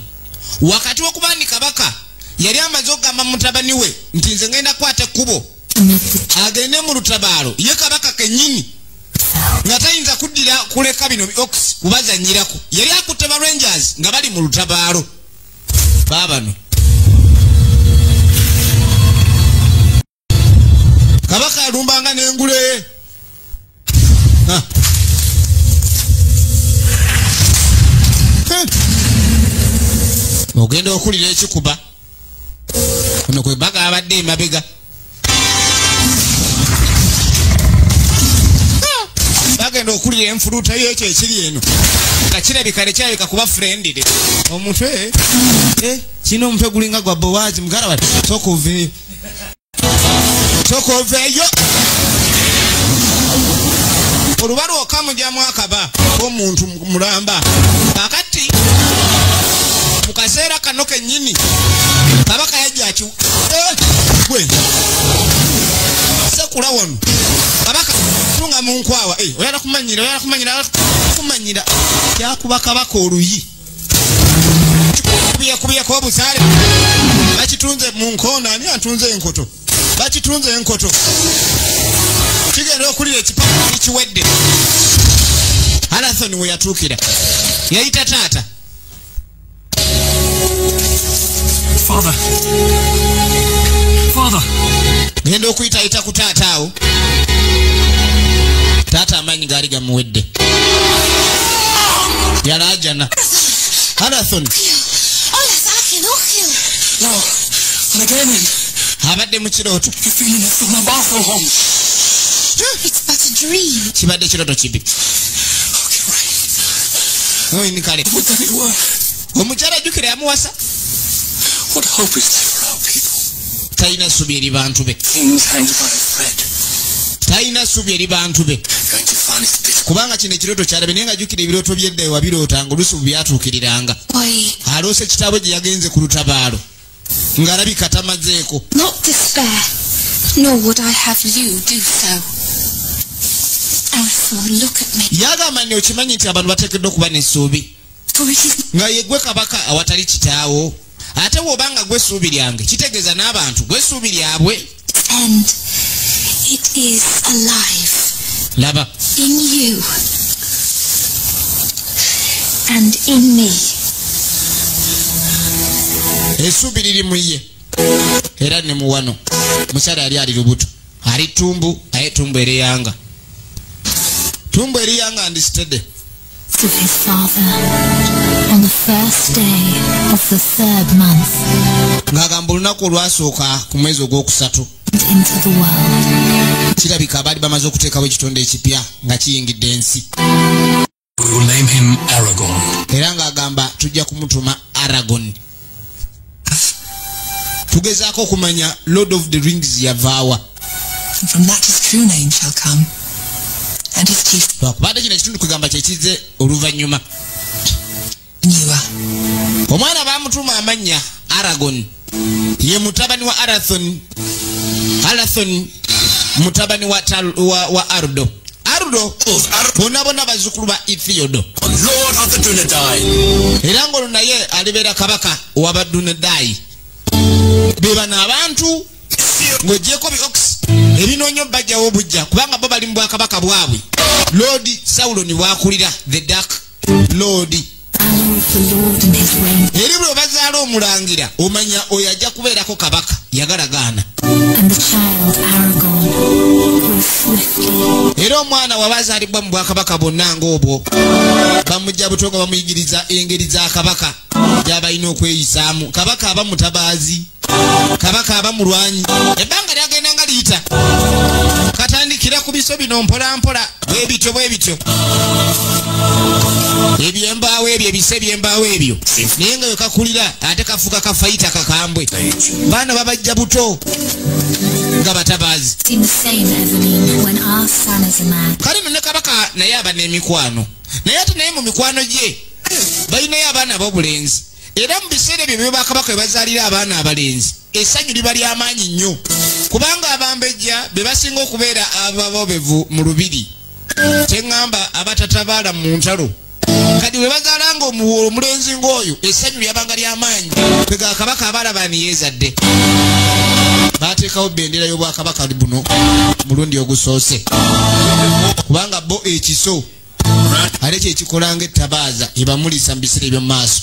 Wakati w'okuba ni kabaka yali amaze okugamba mutabani we nti nze ngenda kukwata ekkubo Amid the agende mu lutabaalo, ye kabaka kennyini nga tayinza kuddira kuleka bino orcs kubazanyirako. Yali akutte ba rangers nga bali mu lutabaalo baabano. Kabaka alumbanga n'engule. Ah. Eh. Ogenda okulira ekikuba ono kwe baga abadde emabega. Bagenda okulira enfuluta y'ekyo ekiri eno nga kirabika nekirabika kuba friendly. Omutwe, eh, kino omutwe gulinga gwa bowaazi. Mugala bati sooka oveeyo, sooka oveeyo. Oluba lwokka mugyamu akaba omuntu mulamba. Kakati mu kaseera kano kennyini kabaka yajja aki, eh, gwe sekula wano. Kabaka tunga mu nkwawa, eh, oyala kumanyira, oyala kumanyira, oyala kumanyira. Kyakuba kabaka oluyi kubiyakubiyako obusaale. Bakitunze mu nkoona. Ani atunze enkoto? Bakitunze enkoto. Kigenda okulira ekipa kiwedde. Arathon we yatuukira yayita taata. Father. Father. Genda okuyitayita ku taata awo, taata amaanyi gaali gamuwedde, yalaajana. Arathon. No. And again. Abadde mu kirooto. You're feeling it from my home. It's but a dream. Kibadde kirooto kibi. Okay, right. Oyini kale. Would that it were. Omukyala ajjukira yamuwasa. What hope is there for our people? Talina ssubi eri bantu be. Kings hangs by a thread. Talina ssubi eri bantu be. Going to find it bitter. Kubanga kino ekirooto kyalabe, naye nga ajjukira ebirooto byedda wabirootanga oluusi byatuukiriranga. Why, aloose kitabo gye yagenze ku lutabaalo ng'alabika tamazeeko. Not despair, nor would I have you do so. Arathorn, look at me. Yagamba nti okimanyi nti abantu bateekeddwa okuba n'essuubi, For it is nga ye gwe kabaka awatali kitaawo, ate bw'obanga gwe essuubi lyange, kitegeeza n'abantu gwe essuubi lyabwe. Its end. It is alive Laba in you and in me. Essuubi liri mu ye era ne mu wano. Mukyala yali ali lubuto, ali tumbu, aye tumbu eriyanga, tumbu eriyanga ndisitedde. Of his father on the first day of the third month Ng'agamba olunaku olwasooka ku mwezi ogwokusatu and into the world. Kirabika abaali bamaze okuteekawo ekitonde ekipya nga kiyingidde ensi. We will name him Aragorn. Era ng'agamba tujja kumutuma Aragon. Tugezaako okumanya Lord of the Rings yavaawa. And from that his true name shall come. And his chief Lwakubadde kino ekitundu kugamba kyekize oluvannyuma. Newer. Omwana bamutuuma amannya Aragorn. Ye mutabani wa Arathorn. Arathorn mutabani wa Ardo. Ardo bonna bonna bazzukulu ba Ithiodo. Lord of the Dunedain. Era ng'olwo naye alibeera kabaka w'Abadunedayi. Be bano abantu ng'oggyeko bi ox ebinoonya bajjawo obujja kubanga bo bali mu bwakabaka bwabwe. Lord Sauron bw'akulira the Dark Lord. Of the Lord and his reign. Eri bwe bazaala omulangira omanya oyo ajja kubeerako kabaka yagalagaana. And the child Aragorn grew swiftly. Era omwana wabazaalibwa mu bwakabaka bwonna ng'obwo bamujja buto nga bamuyigiriza engeri za kabaka gy'abalina okweyisaamu. Kabaka aba mutabaazi, kabaka aba mulwanyi. Ebbanga lyagenda nga liyita katandikira ku biso bino mpola mpola bwe bityo bwe bityo. Ebyembaawo ebyo ebise ebyembaawo ebyo naye nga wekakulira ate kafuuka kafayita kakambwe. Baana babajja buto nga batabaazi. Seem the same, Eveline, when our son is a man. Kale nno ne kabaka naye aba n'emikwano, naye ate naye mu mikwano gye balinayo abaana ab'obulenzi. Era mu biseera ebyo bye bakabaka bwe bazaalira abaana abalenzi essanyu liba ly'amaanyi nnyo, kubanga abambejja be basinga okubeera ababobevu mu lubiri, kyeŋŋamba abatatabaala mu ntalo. Kati bwe bazaalanga omulenzi ng'oyo essanyu lyabanga ly'amaanyi. Kwega kabaka abalaba niyeezadde. Baateekawo bendera y'obwakabaka buno mulundi ogusoose, kubanga bo ekiso ate kyekikola ng'ettabaaza ebamulisa mu biseera eby'omu maaso.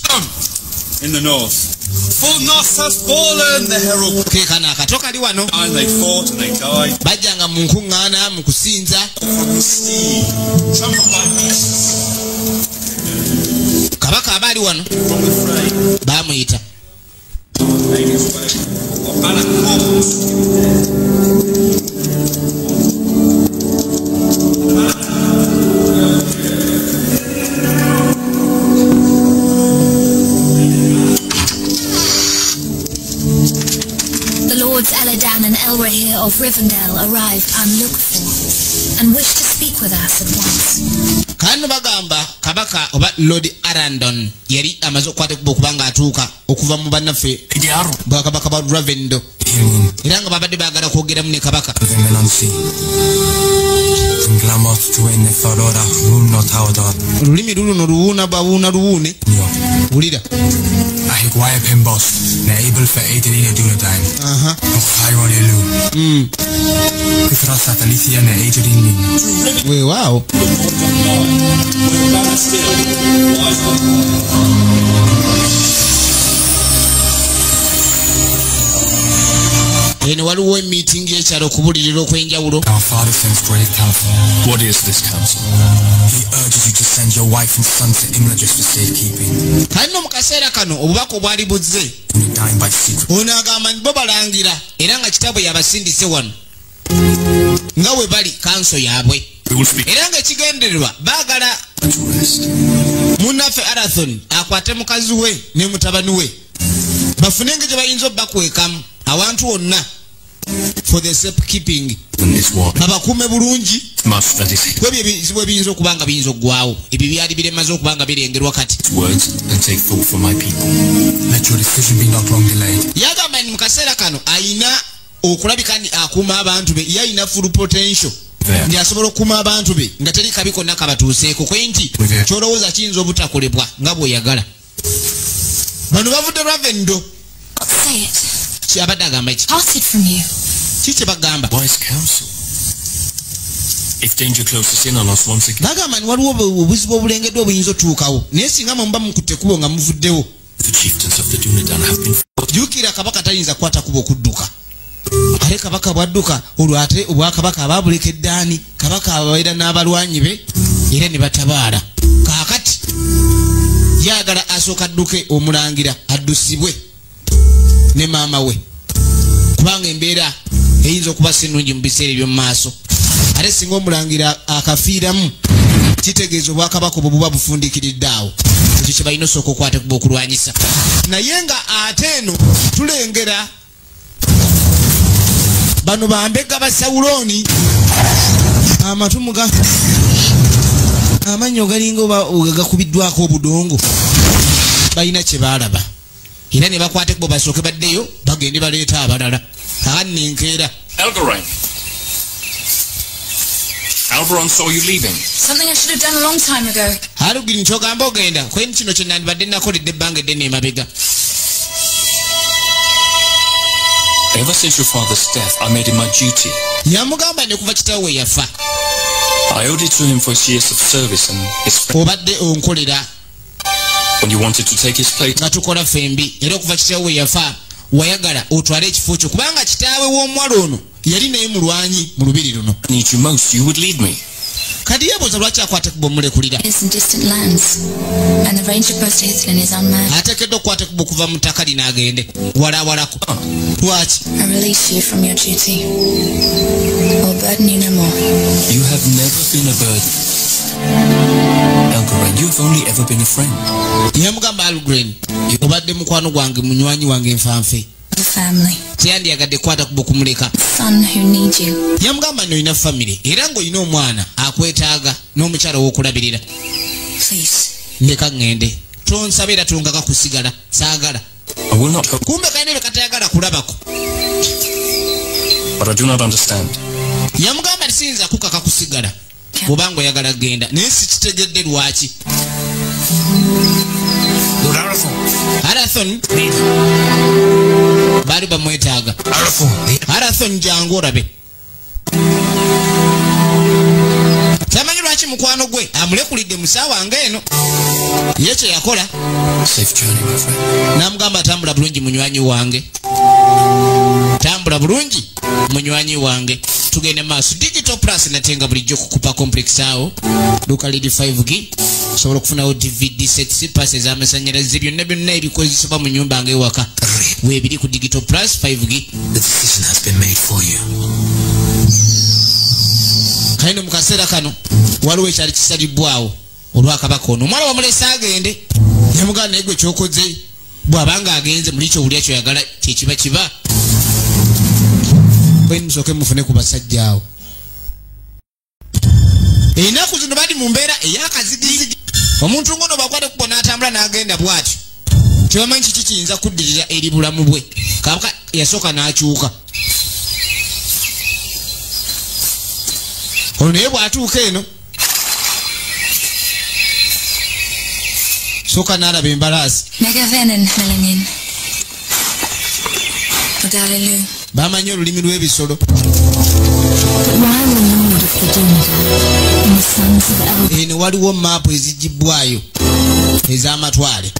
In the north. For North has fallen, the herald. Keekano akato kali wano. And they fought and they died. Bajjanga mu nkuŋŋaana mu kusinza. From the sea, trampled by beasts. Kabaka aba ali wano. From the fray. Baamuyita. Made his way. Of Balak Horse. The Lords Eladan and Elrahir of Rivendell arrived unlooked for and wished to speak with us at once. Kano bagamba kabaka oba Lord Arandon yali amaze okukwata ekkubo okubanga atuuka okuva mu bannaffe bwakabaka bwa Ravendell, era nga babadde baagala kwogeramu ne kabaka. Olulimi luluno luwuuna bawuuna luwuune. Wulira. Weewaawo. Eno waliwo emiitingi y'ekyalo okubulirira okw'enjawulo. Our father sends grave counsel. What is this counsel? He urges you to send your wife and son to Imladris for safekeeping. Kale nno mu kaseera kano obubaka obwali buzze. Dunedain by secret. Ono agamba nti bo balangira era nga kitabwe yabasindise wano nga we bali kanso yaabwe. We will speak. Era ng'ekigendererwa baagala To rest. munnaffe Arathorn akwate mukazi we ne mutabani we bafune engeri gye bayinza obbakwekamu awantu wonna for the safekeeping, And is what babakuume bulungi must that is kwebyo ebizibu ebiyinza okuba nga biyinza okuggwawo ebyo byali biremaze okuba nga birengerwa kati. words and take thought for my people. Let your decision be not long delayed. Yagamba nti mu kaseera kano ayina okulabika nti akuuma abantu be, ye ayina full potential There. nti asobola okukuuma abantu be nga teri kabi konna kabatuuseeko, kwe nti With ky'olowooza kiyinza obutakolebwa nga bw'oyagala. Bano bavudde Ravendell. Say it. Kyabadde agamba ki? Parted from you. Ki kye bagamba? Wise counsel. If danger closes in on us once again, Bagamba nti waliwo obuzibu obulengeddwa obuyinza otuukawo, naye singa mwe muba mukutte ekkubo nga muvuddewo. the chieftains of the Dunedain have been Jjukira kabaka tayinza kukwata kuba okudduka. Ate kabaka bw'adduka olwo ate obwakabaka aba abulekedde ani? Kabaka ababeera n'abalwanyi be era ne batabaala. Kaakati yagala asooka adduke omulangira addusibwe ne maama we, kubanga embeera eyinza okuba si nnungi mu biseera eby'omu maaso. Ate singa omulangira akafiiramu kitegeeza obwakabaka obwo buba bufundikiridde awo. Ekyo kye balina osooka okwata ekuba okulwanyisa. Naye nga ate eno tulengera bano bambega ba Sawulooni Amatu muga amannyo galinga oba gakubiddwako obudongo. Balina kye baalaba era ne bakwata ekkubo basooke baddeyo bagende baleeta abalala. Aganno enkeera. Elgorine. Alberon saw you leaving. Something I should have done a long time ago. Alugiri nkyogamba ogenda kweni kino kye nandibadde nakoledde ebbanga eddene emabega. Ever since your father's death, I made it my duty. Yamugamba ne kuva kitaawe we yafa. I owed it to him for his years of service and his friend. Obadde onkolera. When you wanted to take his place. Nga tukola ffembi era okuva kitaawe we yafa wayagala otwale ekifo kyo kubanga kitaawe w'omuwala ono yali naye mulwanyi mu lubiri luno. I need you most, you would lead me. Kati yeebuuza lwaki akwata ekkubo omulekulira. It's in distant lands, and the ranger post to Hithlin is unmanned. Ateekeddwa okukwata ekkubo okuva mu ttaka lino agende walawalako. Lwaki? I release you from your duty. I'll burden you no more. You have never been a burden. Elgorine, you've only ever been a friend. Yamugamba Algren, obadde mukwano gwange munywanyi wange nfanfe. The family. Teyandiyagadde kukwata kubo kumuleka. Son who needs you. Yamugamba nno olina famire era ng'olina omwana akwetaaga n'omukyala ow'okulabirira. Please. Ndeka ŋŋende. Tonsaba era tongaka kusigala. Saagala. I will not hope. Kumbe kalina bye katayagala kulabako. But I do not understand. Yamugamba nti siyinza kukaka kusigala. Bw'obanga oyagala genda naye sikitegedde lwaki. Lord Arathorn. Arathorn baali bamwetaaga. Arathorn jangu olabe. Tamanyi lwaki mukwano gwe amulekulidde mu ssaawa ng'eno. Ye kye yakola. Safe journey, my friend. N'amugamba tambula bulungi munywanyi wange. Tambula bulungi munywanyi wange. Tugende maaso. Digital Plus natenga bulijjo kukupa complex awo. Duka lidi 5G. Osobola okufunawo DVD sets, pass ez'amasannyalaze byonna byonna ebikozesebwa mu nnyumba ng'ewaka. Weebiri ku Digital Plus 5G. The decision has been made for you. Kale mu kaseera kano waliwo ekyali kisalibwawo olwakabaka ono. Omwana wamulese agende. Yamugamba naye gwe ky'okoze bw'abanga agenze muli ky'owulira ky'oyagala kye kiba kiba. Bwe musooke mufune ku basajja awo. Ennaku zino bali mu mbeera ey'akazigizigi. Omuntu ng'ono bw'akwata ekkubo n'atambula n'agenda bw'atyo. Tebamanyi kiki kiyinza kuddirira eri bulamu bwe. Kabaka yasooka n'akyuka. Ono naye bw'atuuka eno sooka n'alaba embalaasi. Megavenen Melanin. Odalelu. Bamanyi olulimi lw'ebisolo. While the lord of the Dunedain and the sons of Elrond Eno waliwo maapu ezigibwayo ez'amatwale.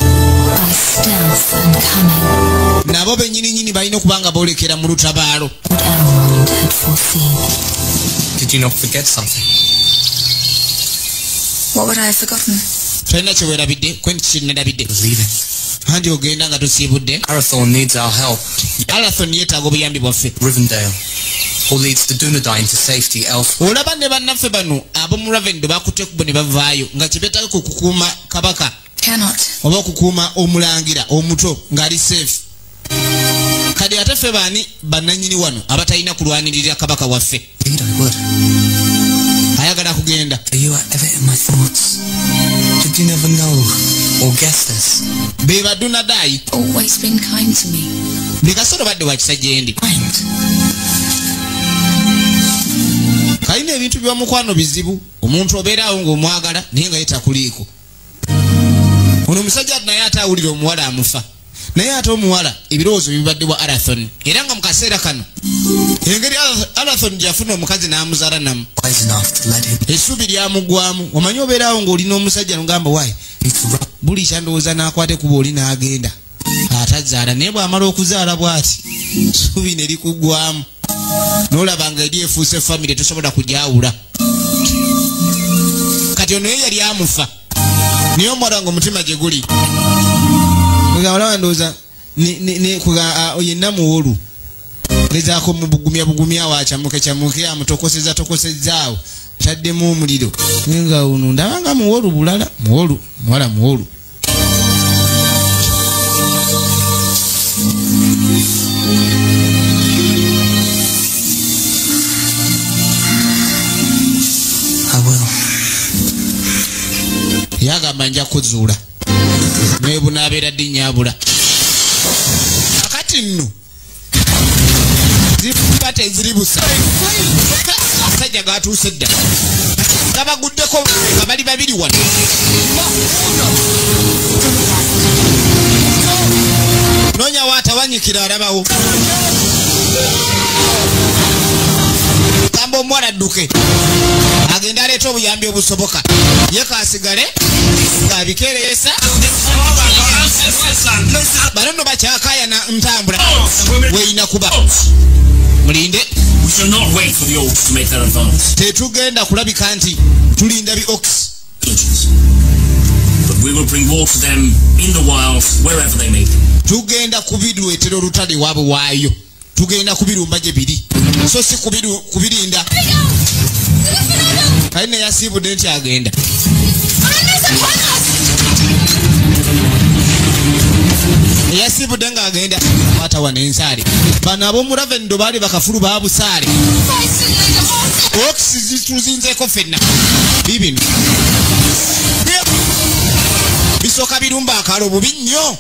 by stealth and cunning, Nabo bennyininyini balina okuba nga boolekera mu lutabaalo. what Elrond had foreseen. Did you not forget something? What would I have forgotten? Tolina kye weerabidde kwe nti kinnerabidde. Leaving. Anti ogenda nga tosiibudde. Arathorn needs our help. Arathorn yeetaaga obuyambi bwaffe. Rivendell. Or leads the Dunedain to safety elsewhere. Olaba ne bannaffe bano ab'omu Ravendell bakutte ekkubo ne bavaayo nga kye beetaaga kwe kukuuma kabaka Cannot. oba okukuuma omulangira omuto ng'ali safe. Kati ate ffe baani bannannyini wano abatalina kulwanirira kabaka waffe. Indeed I would. Ayagala kugenda. For you are ever in my thoughts. Did you never know or guess this? Be ba Dunedain. Always been kind to me. Buli kaseera obadde wa kisa gye ndi. Kind. Kalina ebintu by'omukwano bizibu. Omuntu obeeraawo ng'omwagala naye nga ye takuliiko. Ono omusajja naye ate awulira omuwala amufa. Naye ate omuwala ebirowoozo bibadde bwa Arathorn. Era nga mu kaseera kano engeri Arathorn gy'afuna omukazi n'amuzaala namu. Wise enough to let him Essuubi lyamugwamu. Omanyi obeeraawo ng'olina omusajja n'ogamba waayi buli kyandowooza n'akwata ekkubo oli n'agenda. Atazaala naye bw'amala okuzaala bw'ati essuubi ne likuggwamu. N'olaba nga eri efuuse famire tosobola kugyawula. Kati ono ye yali amufa. Naye omuwala ng'omutima gye guli. Olaba ndowooza yenna muwolu. Gezaako mubugumya bugumya awo akyamuke kyamuke amutokoseza tokosezaawo. Taddemu omuliro. Naye nga ono ndaba nga muwolu bulala. Muwolu, muwala muwolu. Agamba nja kuzuula naye bunaabeera ddi nnyabula. Akati nno ziba teziri busa. Abasajja gatuuse dda gabaguddeko nga bali babiri wano. Noonya waatawanyikira alabawo. Gamba omuwala adduke agende aleete obuyambi obusoboka, ye kaasigale ng'abikereesa. Bano nno bakyakaayana ntambula weeyina kuba. Mulinde. We shall not wait for the orcs to make their advance. Tetugenda kulabika nti tulinda bi orcs. But we will bring war to them in the wild wherever they may be. Tugenda kubiruetera olutale waabwe waayo. Tugenda kubirumba gye biri. So si kubirinda. Kalina yasiibudde nti agenda. Yasiibudde ng'agenda kwata wano ensaale. Bano ab'omu Ravendo baali bakafulu baabusaale. Orcs zituzinzeeko ffenna. Biibino. Bisooka birumba akaalo bubi nnyo.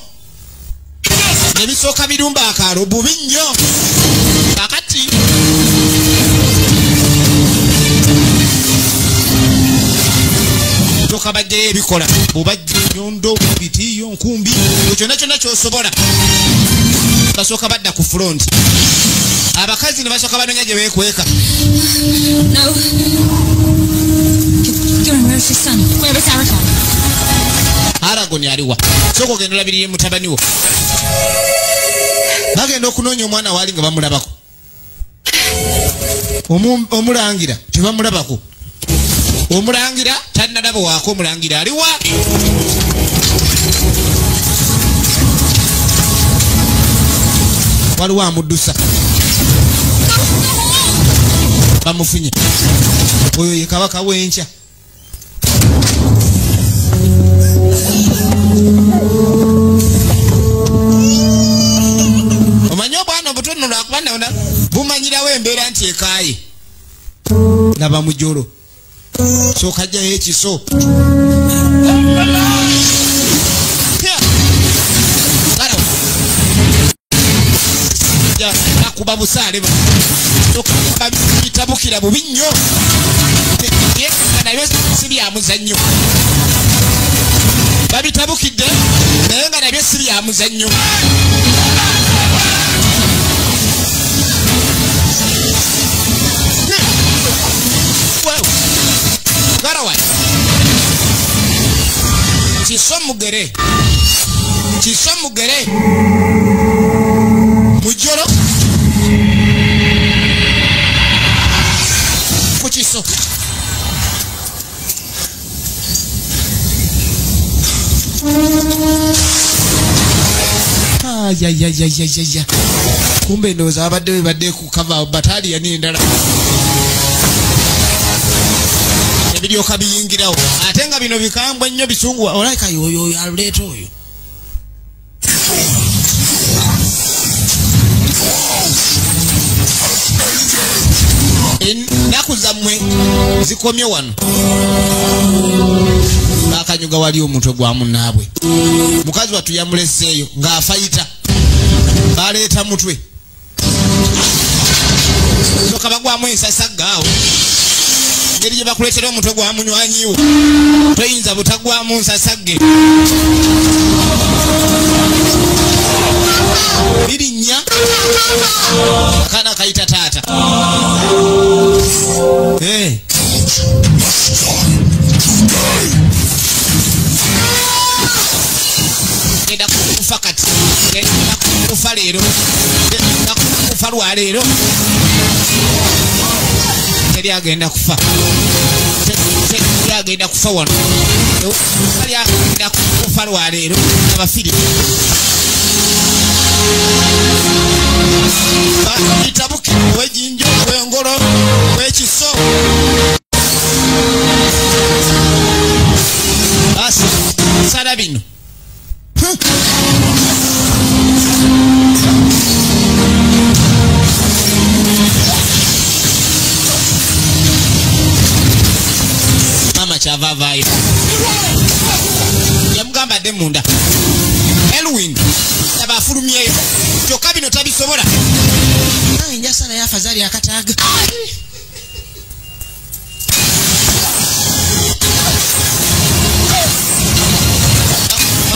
Ne bisooka birumba akaalo bubi nnyo. Kakati toka bajjayo ebikola bubajja nyondo bitiyo nkumbi kyonna kyonna ky'osobola. Basooka badda ku front. Abakazi ne basooka banoonya gye beekweka. No. Durin, where's your son? Where is Aragorn? Aragorn aliwa. Sooka ogenda olabirire mutabani wo. Bagenda okunoonya omwana waali nga bamulabako. Omulangira tebamulabako. Omulangira tannalaba waako. Omulangira aliwa. Waliwo amuddusa. Bamufunye. Oyo ye kabaka w'enkya. Omanyi obwana obutono lwakuba nabona bumanyirawo embeera nti ekaaye. Laba mujolo. Sooka ajjayo ekiso. Bakuba busaale bitabukira bubi nnyo. Nabyo si bya muzannyo. Babitabukidde naye nga nabyo si bya muzannyo. Kiso mugere. Kiso mugere. Mujoro. Ku kiso. Ayayayayaya. Kumbe ndowooza abadde bebadde ku kava bataliyani endala. Ebiryoka biyingirawo. Ate nga bino bikambwe nnyo bisunguwa. Olabika y'oyo oyo aluleeta oyo. Ennaku zammwe zikomye wano. Bakanyuga wali omutwe gwa munnaabwe. Mukazi wattu yamuleseeyo ng'afayita. Baleeta mutwe. Soka bagwamu ensasagga awo. Engeri gye bakuleetera omutwe gwa munywanyiwo toyinza butagwamu nsasagge. Birinnya akaana kayita taata. Genda kufa kati. Genda kufa leero. Genda kufa lwaleero. Teri agenda kufa. Teri agenda kufa wano. Teri agenda kufa lwaleero. Abafiri. Bitabuke ow'ejjinja, ow'engolo, ow'ekiso. Basi sala bino. Mama kyava avaayo. Mugamba adde munda. Elwin abafulumyeyo, kyokka bino tabisobola. Nange njasala yafazaali akataaga.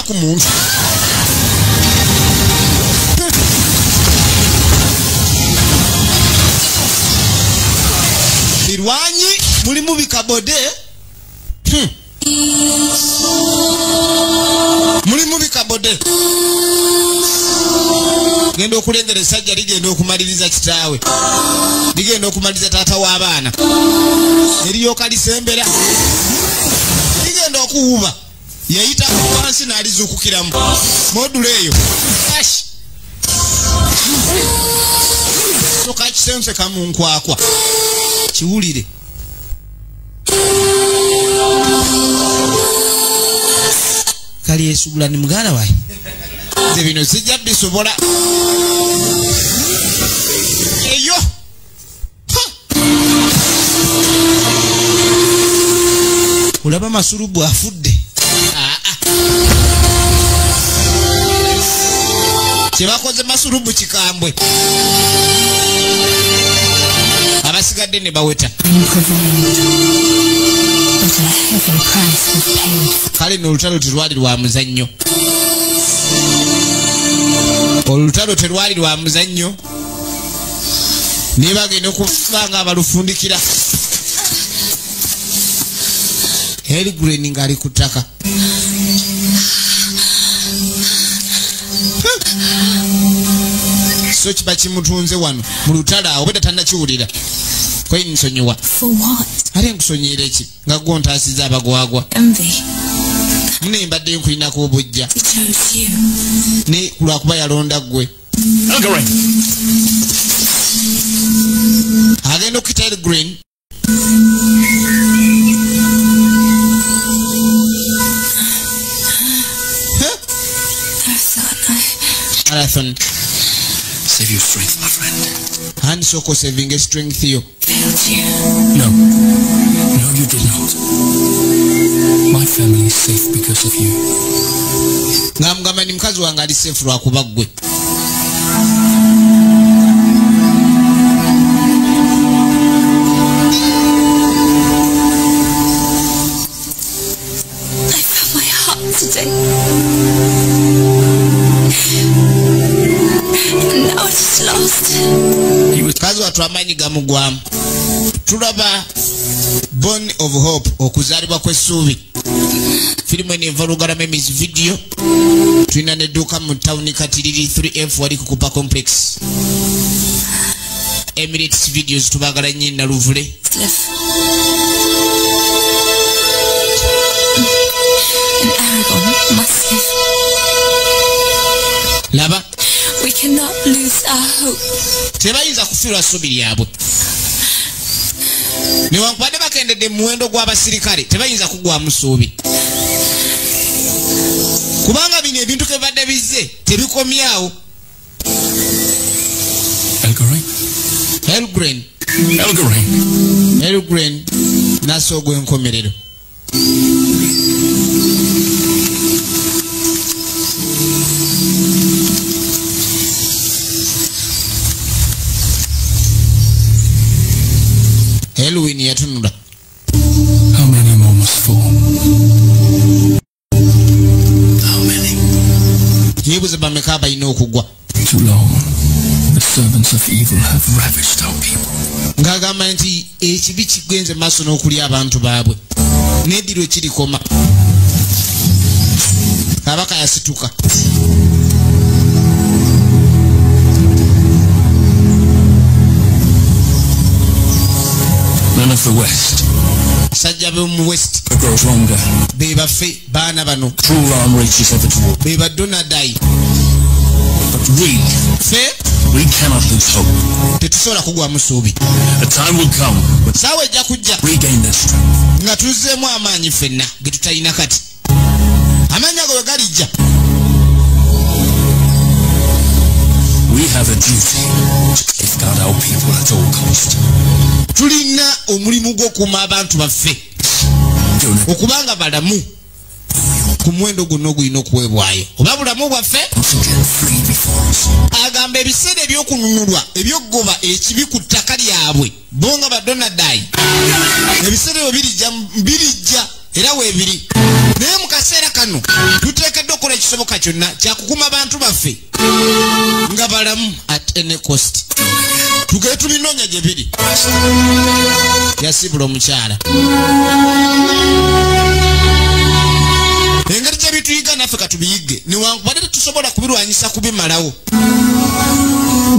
Ku muntu birwanyi mulimu bikabode. Mulimu bikabode. Genda okulengera essajja ligenda okumaliriza kitaawe, ligenda okumaliriza taata w'abaana, eryoka lisembera ligenda okuwuba. Yayita wansi n'alizuukukiramu modula eyo soka kisenseka mu nkwakwa kiwulire. Kali esubula ni muganda wae, nze bino sijja bisobola. Eyo olaba Masulubu afudde. Kyebakoze Masulubu kikambwe, abasigadde ne baweta. Kale nno olutalo terwali lwa muzannyo, olutalo terwali lwa muzannyo, ne bagenda okuba nga abalufundikira. Helgren ng'ali ku ttaka. So kiba kimutunze wano mu lutalo awo obwedda tannakiwulira. Kwe nsonyiwa. Ate nkusonyiira ki nga gwo ntaasizza abagwagwa? Mune mbadde nkulinako obujja ne lwakuba yalonda ggwe. Agenda okukita Helgren. Marathon. Save your strength, my friend. And soko saving a strength yo. No. No, you did not. My family is safe because of you. Ngamugamba ni mukazi wange ali safe lwakuba ggwe. I found my heart today. Now it's lost. Mukazi wattu amaanyi gamugwamu. Tulaba Born of Hope, okuzaalibwa kw'essuubi. Firimu eno eva Lugarama Emmys Video. Tulina n'edduuka mu tawuni Katiriri 3F wali ku Kupa Complex. Emirates Videos tubaagala nnyo Naluvule. And Aragorn must live. Laba. We cannot lose our hope. Tebayinza kufiirwa ssuubi lyabwe. Newankubadde bakendedde mu muwendo gw'abasirikale, tebayinza kugwamu ssuubi. Kubanga bino ebintu ke badde bizze tebikomyawo. Helgren. Helgren. Helgren n'assa ogw'enkomerero. Elwin yatunula. How many more must fall? How many? Yeebuuza bameka abalina okugwa. Too long, the servants of evil have ravished our people. Ng'agamba nti ekibi kigenze mu maaso n'okulya abantu baabwe. N'eddirwa ekirikoma. Kabaka yasituka. Men of the West. Sajja b'omu West. Grows longer. Be baffe baana bano. Cruel arm reaches ever toward. Be ba Donadai. But we cannot lose hope. Tetusobola kugwamu ssuubi. A time will come when Ssaawa ejja kujja regain their strength. Nga tuzzeemu amaanyi ffenna ge tutalina kati. Amaanyi ago we galijja. We have a duty to safeguard our people at all cost. Tulina omulimu gw'okuuma abantu baffe okubanga balamu Ku muwendo gwonna ogulina okuweebwayo oba bulamu bwaffe. Agamba ebiseera ebyokununulwa ebyokugoba ekibi ku ttaka lyabwe bo nga badonadai, ebiseera ebyo birijja era weebiri. Naye mu kaseera kano tuteekeddwa okukola ekisoboka kyonna kyakukuma bantu baffe nga balamu at any cost. Tugere tubinoonya gye biri. Yasibula omukyala. Engeri gye bituyiga naffe katubiyige, newankubadde tetusobola kubirwanyisa kubimalawo.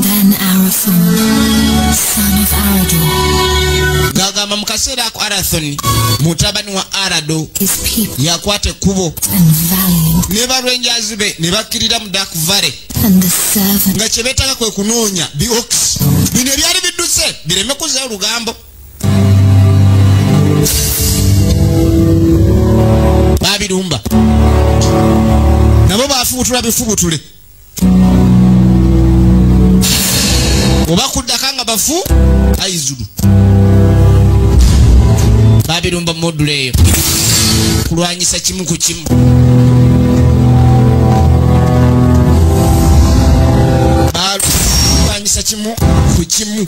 Then Arathorn, son of Arador, Gagamba mu kaseera ako Arathorn mutabani wa Arado his people yakwata ekkubo and valiant, ne ba rangers be ne bakkirira mu Dark Valley and the servant nga kye beetaaga kwe kunoonya bi orcs bino ebyali bidduse bireme kuzzayo olugambo. Babirumba nabo bafubutula bifubutule oba kuddaka nga bafu aizulu. Babirumba module eyo kulwanyisa kimu ku kimu. Balwanyisa kimu ku kimu.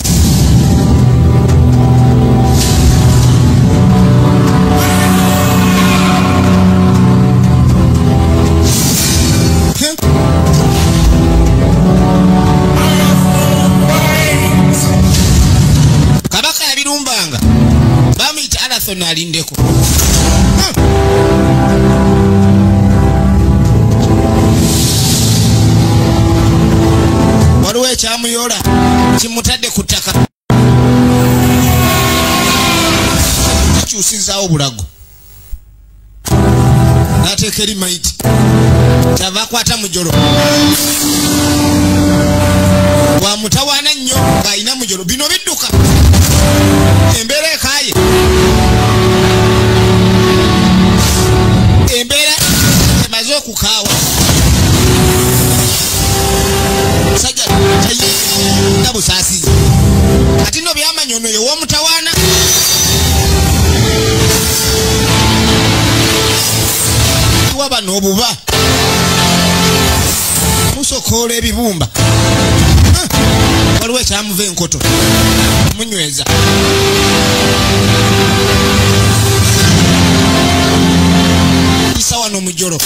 Kabaka yabirumbanga bamuyita Arathorn alindeko. Waliwo ekyamuyola kimutadde ku ttaka, kikyusizaawo bulago n'ateeka eri maiti kyava akwata mujolo wamutawaana nnyo ng'alina mujolo. Bino bidduka embeera ekaaye, embeera emaze okukaawa. Sajja tayina busaasizi kati nno byamanya ono ye w'omutawaana. Waba n'obuba musokoola ebibumba. Waliwo ekyamuva enkoto munyweza. Isa wano omujolo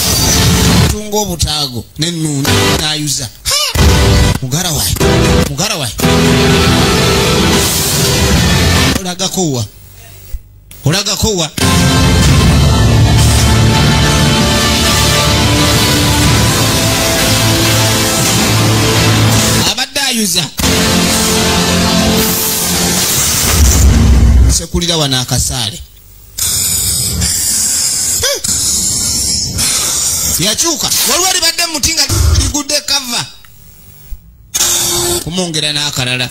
tunga obutaago n'ennuuna n'ayuza. Mugara wayi, mugara wayi, olagako wa, olagako wa. Abadde ayuza. Sekulira wano akasaale. Yakyuka waliwo libadde muti nga ligudde kava kumwongera n'akalala.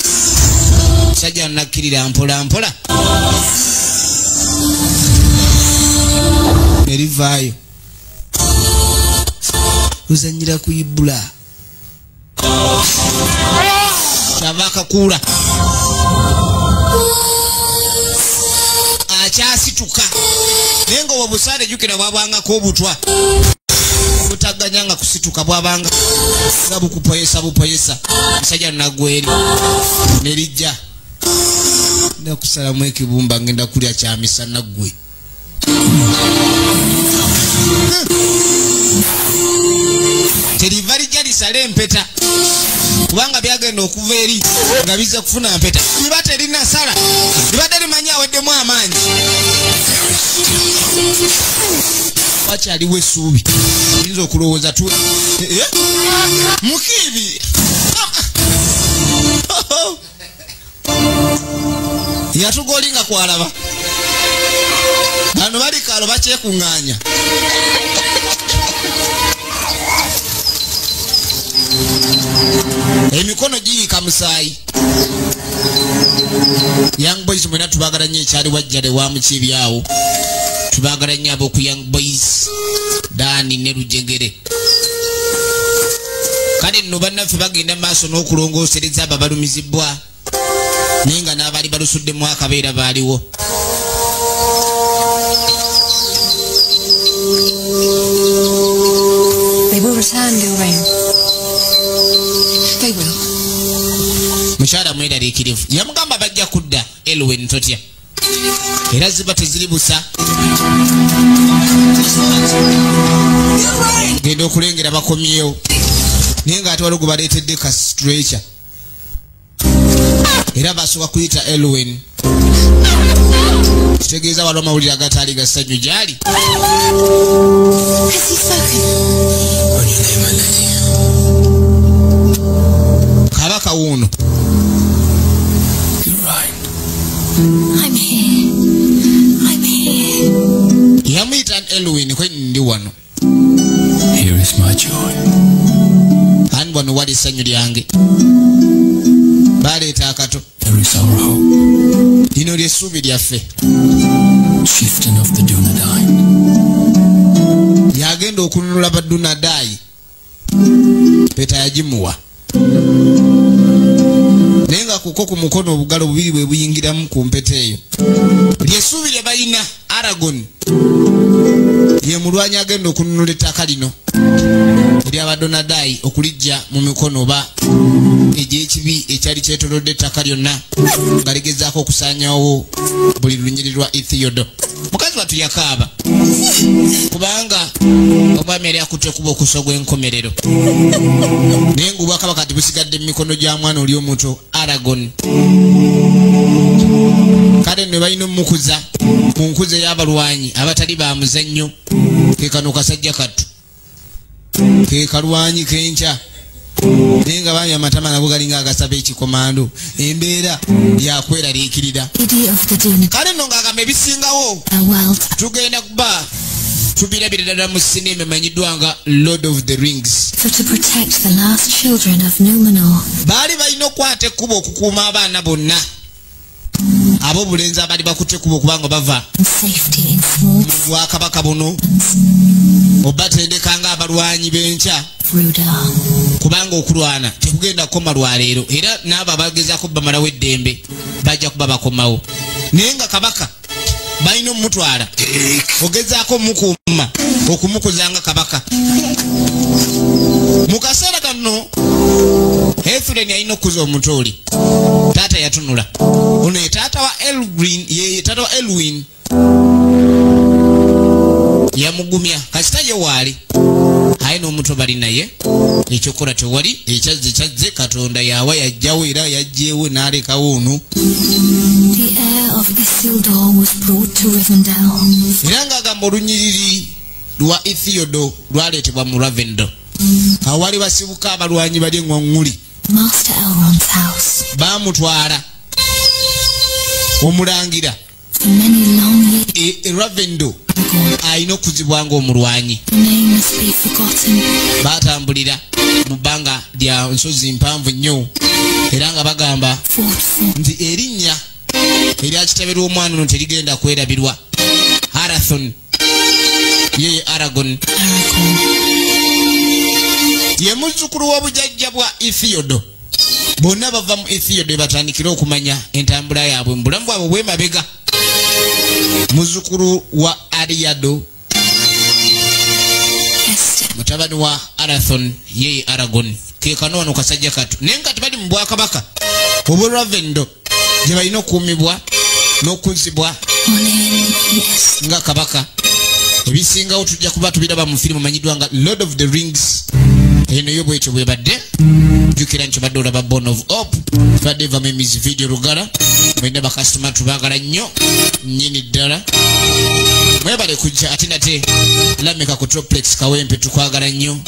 Musajja nakkirira mpola mpola ne livaayo. Luzannyira ku ibula kyava akakuula akyasituka. Naye nga obusaale jjukira bwabwangako obutwa butaganya nga kusituka, bwabanga nga bukupoyesa bupoyesa. Musajja nagweri ne lijja ndakusalamu ekibumba ngenda kulya kyamisana ggwe. Teriva lijja lisale empeta kubanga byagenda okuva eri nga bizze kufuna mpeta. Liba terinasala libadde limanyi aweddemu amaanyi. Wakyaliwo essuubi oyinza okulowooza tu mukiibi yatuga oli nga kwalaba. Bano bali kaalo bakyekuŋŋaanya. Emikono giyiika musaayi. Young Boys mwena tubaagala nnyo ekyali wajjale wa mukiibi awo. Tubaagala nnyo ab'oku Young Boys Daani ne Lujegere. Kale nno bannaffe bagenda maaso n'okulongoosereza abo abalumizibwa naye nga n'abaali balusuddemu akabeera baaliwo. Mukyala mweraliikirivu yamugamba bajja kudda Elwyn totya, era ziba teziri busa. Genda okulengera bakomyewo, naye ng'ate waliwo gwe baleetedde ka stretcher, era basooka kuyita Elwyn, kitegeeza waliwo amawulire agataali ga ssanyu gy'ali. Has he spoken? On your name, my lady. Kabaka wuuno. You're right. I'm here. I'm here. Yamuyita Elwyn, kwe ndi wano. Here is my joy. Ani wano wali essanyu lyange. Baleeta akato. There is our hope. Lino ly'essuubi lyaffe. Chieftain of the Dunedain. Yagenda okununula Badunadai. Peta yagimuwa, naye nga kuko ku mukono obugalo bubiri bwe buyingiramu ku mpeta eyo. Ly'essuubi lye balina. Aragorn ye mulwanyi agenda okununula ettaka lino ery'Abadonadai okulijja mu mikono oba egy'ekibi ekyali kyetoolodde ettaka lyonna nga ligezaako okusaanyawo buli lunyiriri lwa Ithiodo. Mukazi wattu yakaaba kubanga omwami yali akutte kuba okusa ogw'enkomerero, naye ng'obwakabaka kati busigadde mu mikono gya mwana oli omuto Aragorn. Kale nno balina omukuza mu nkuza ey'abalwanyi abatali ba muzannyo. Ke kano kasajja kattu ke kalwanyi kenkya, naye nga baami amatama nago galinga agasaba ekikomando, embeera yakweraliikirira. Lady of the Dunedain. Kale nno ng'agamba ebisingawo The world. tugenda kuba tubirabira ddala mu sinema emanyiddwa nga Lord of the Rings. For to protect the last children of Numenor. Baali balina okukwata ekkubo okukuuma abaana bonna ab'obulenzi abaali bakutte ekkubo okubanga bava In safety in small mu bwakabaka buno, obatendeka nga abalwanyi b'enkya, Rudar. kubanga okulwana tekugenda kukoma lwaleero, era n'abo abagezaako bamalawo eddembe bajja kuba bakomawo. Naye nga kabaka balina omutwala ogezaako omukuuma okumukuza nga kabaka. Mu kaseera kano Ethulen alina okukuza omuto oli. Taata yatunula, ono ye taata wa Elgrin, ye taata wa Elwyn. Yamugumya kasita ye waali aye n'omuto bali naye, ekyokukola tewali, ekyazze kyazze, Katonda yawa yajjawo era yajjeewo n'alekawo ono. The heir of Isildur was brought to Rivendell. Era ng'agamba olunyiriri lwa Ithiodo lwaleetebwa mu Ravendel, awali basibuka abalwanyi bali eŋŋwaŋŋuli. Master Elrond's house. Baamutwala omulangira For many long years, e Ravendel alina okuzibwa ng'omulwanyi. the name must be forgotten. Baatambulira mu bbanga lya nsozi mpanvu nnyo, era nga bagamba Fought for. nti erinnya erya kitabe lw'omwana ono terigenda kwerabirwa. Arathon yeye Aragorn. Aragorn. Ye muzzukulu w'obujajja bwa Ithiodo. Bonna bava mu Ithiodo, batandikire okumanya entambula yaabwe mu bulamu bwabwe bw'emabega. Muzzukulu wa Ariado, Esther. mutabani wa Arathon, yeye Aragorn. Ke kano wano kasajja katu, naye nga tebali mu bwakabaka obwe Ravendel gye balina okukuumibwa n'okuzibwa Onin. Yes. nga kabaka. Ebisingawo tujja kuba tubiraba mu firimu emanyiddwa nga Lord of the Rings. Eno yo bwetyo bwebadde. Jjukira nti obadde olaba Born of Hope, tubadde eva mu Emizi Video Lugala. Mwena bakasitoma tubaagala nnyo nnyini ddala, mwebale kujja. Ate nate lameka ku Troplex Kawempe, tukwagala nnyo.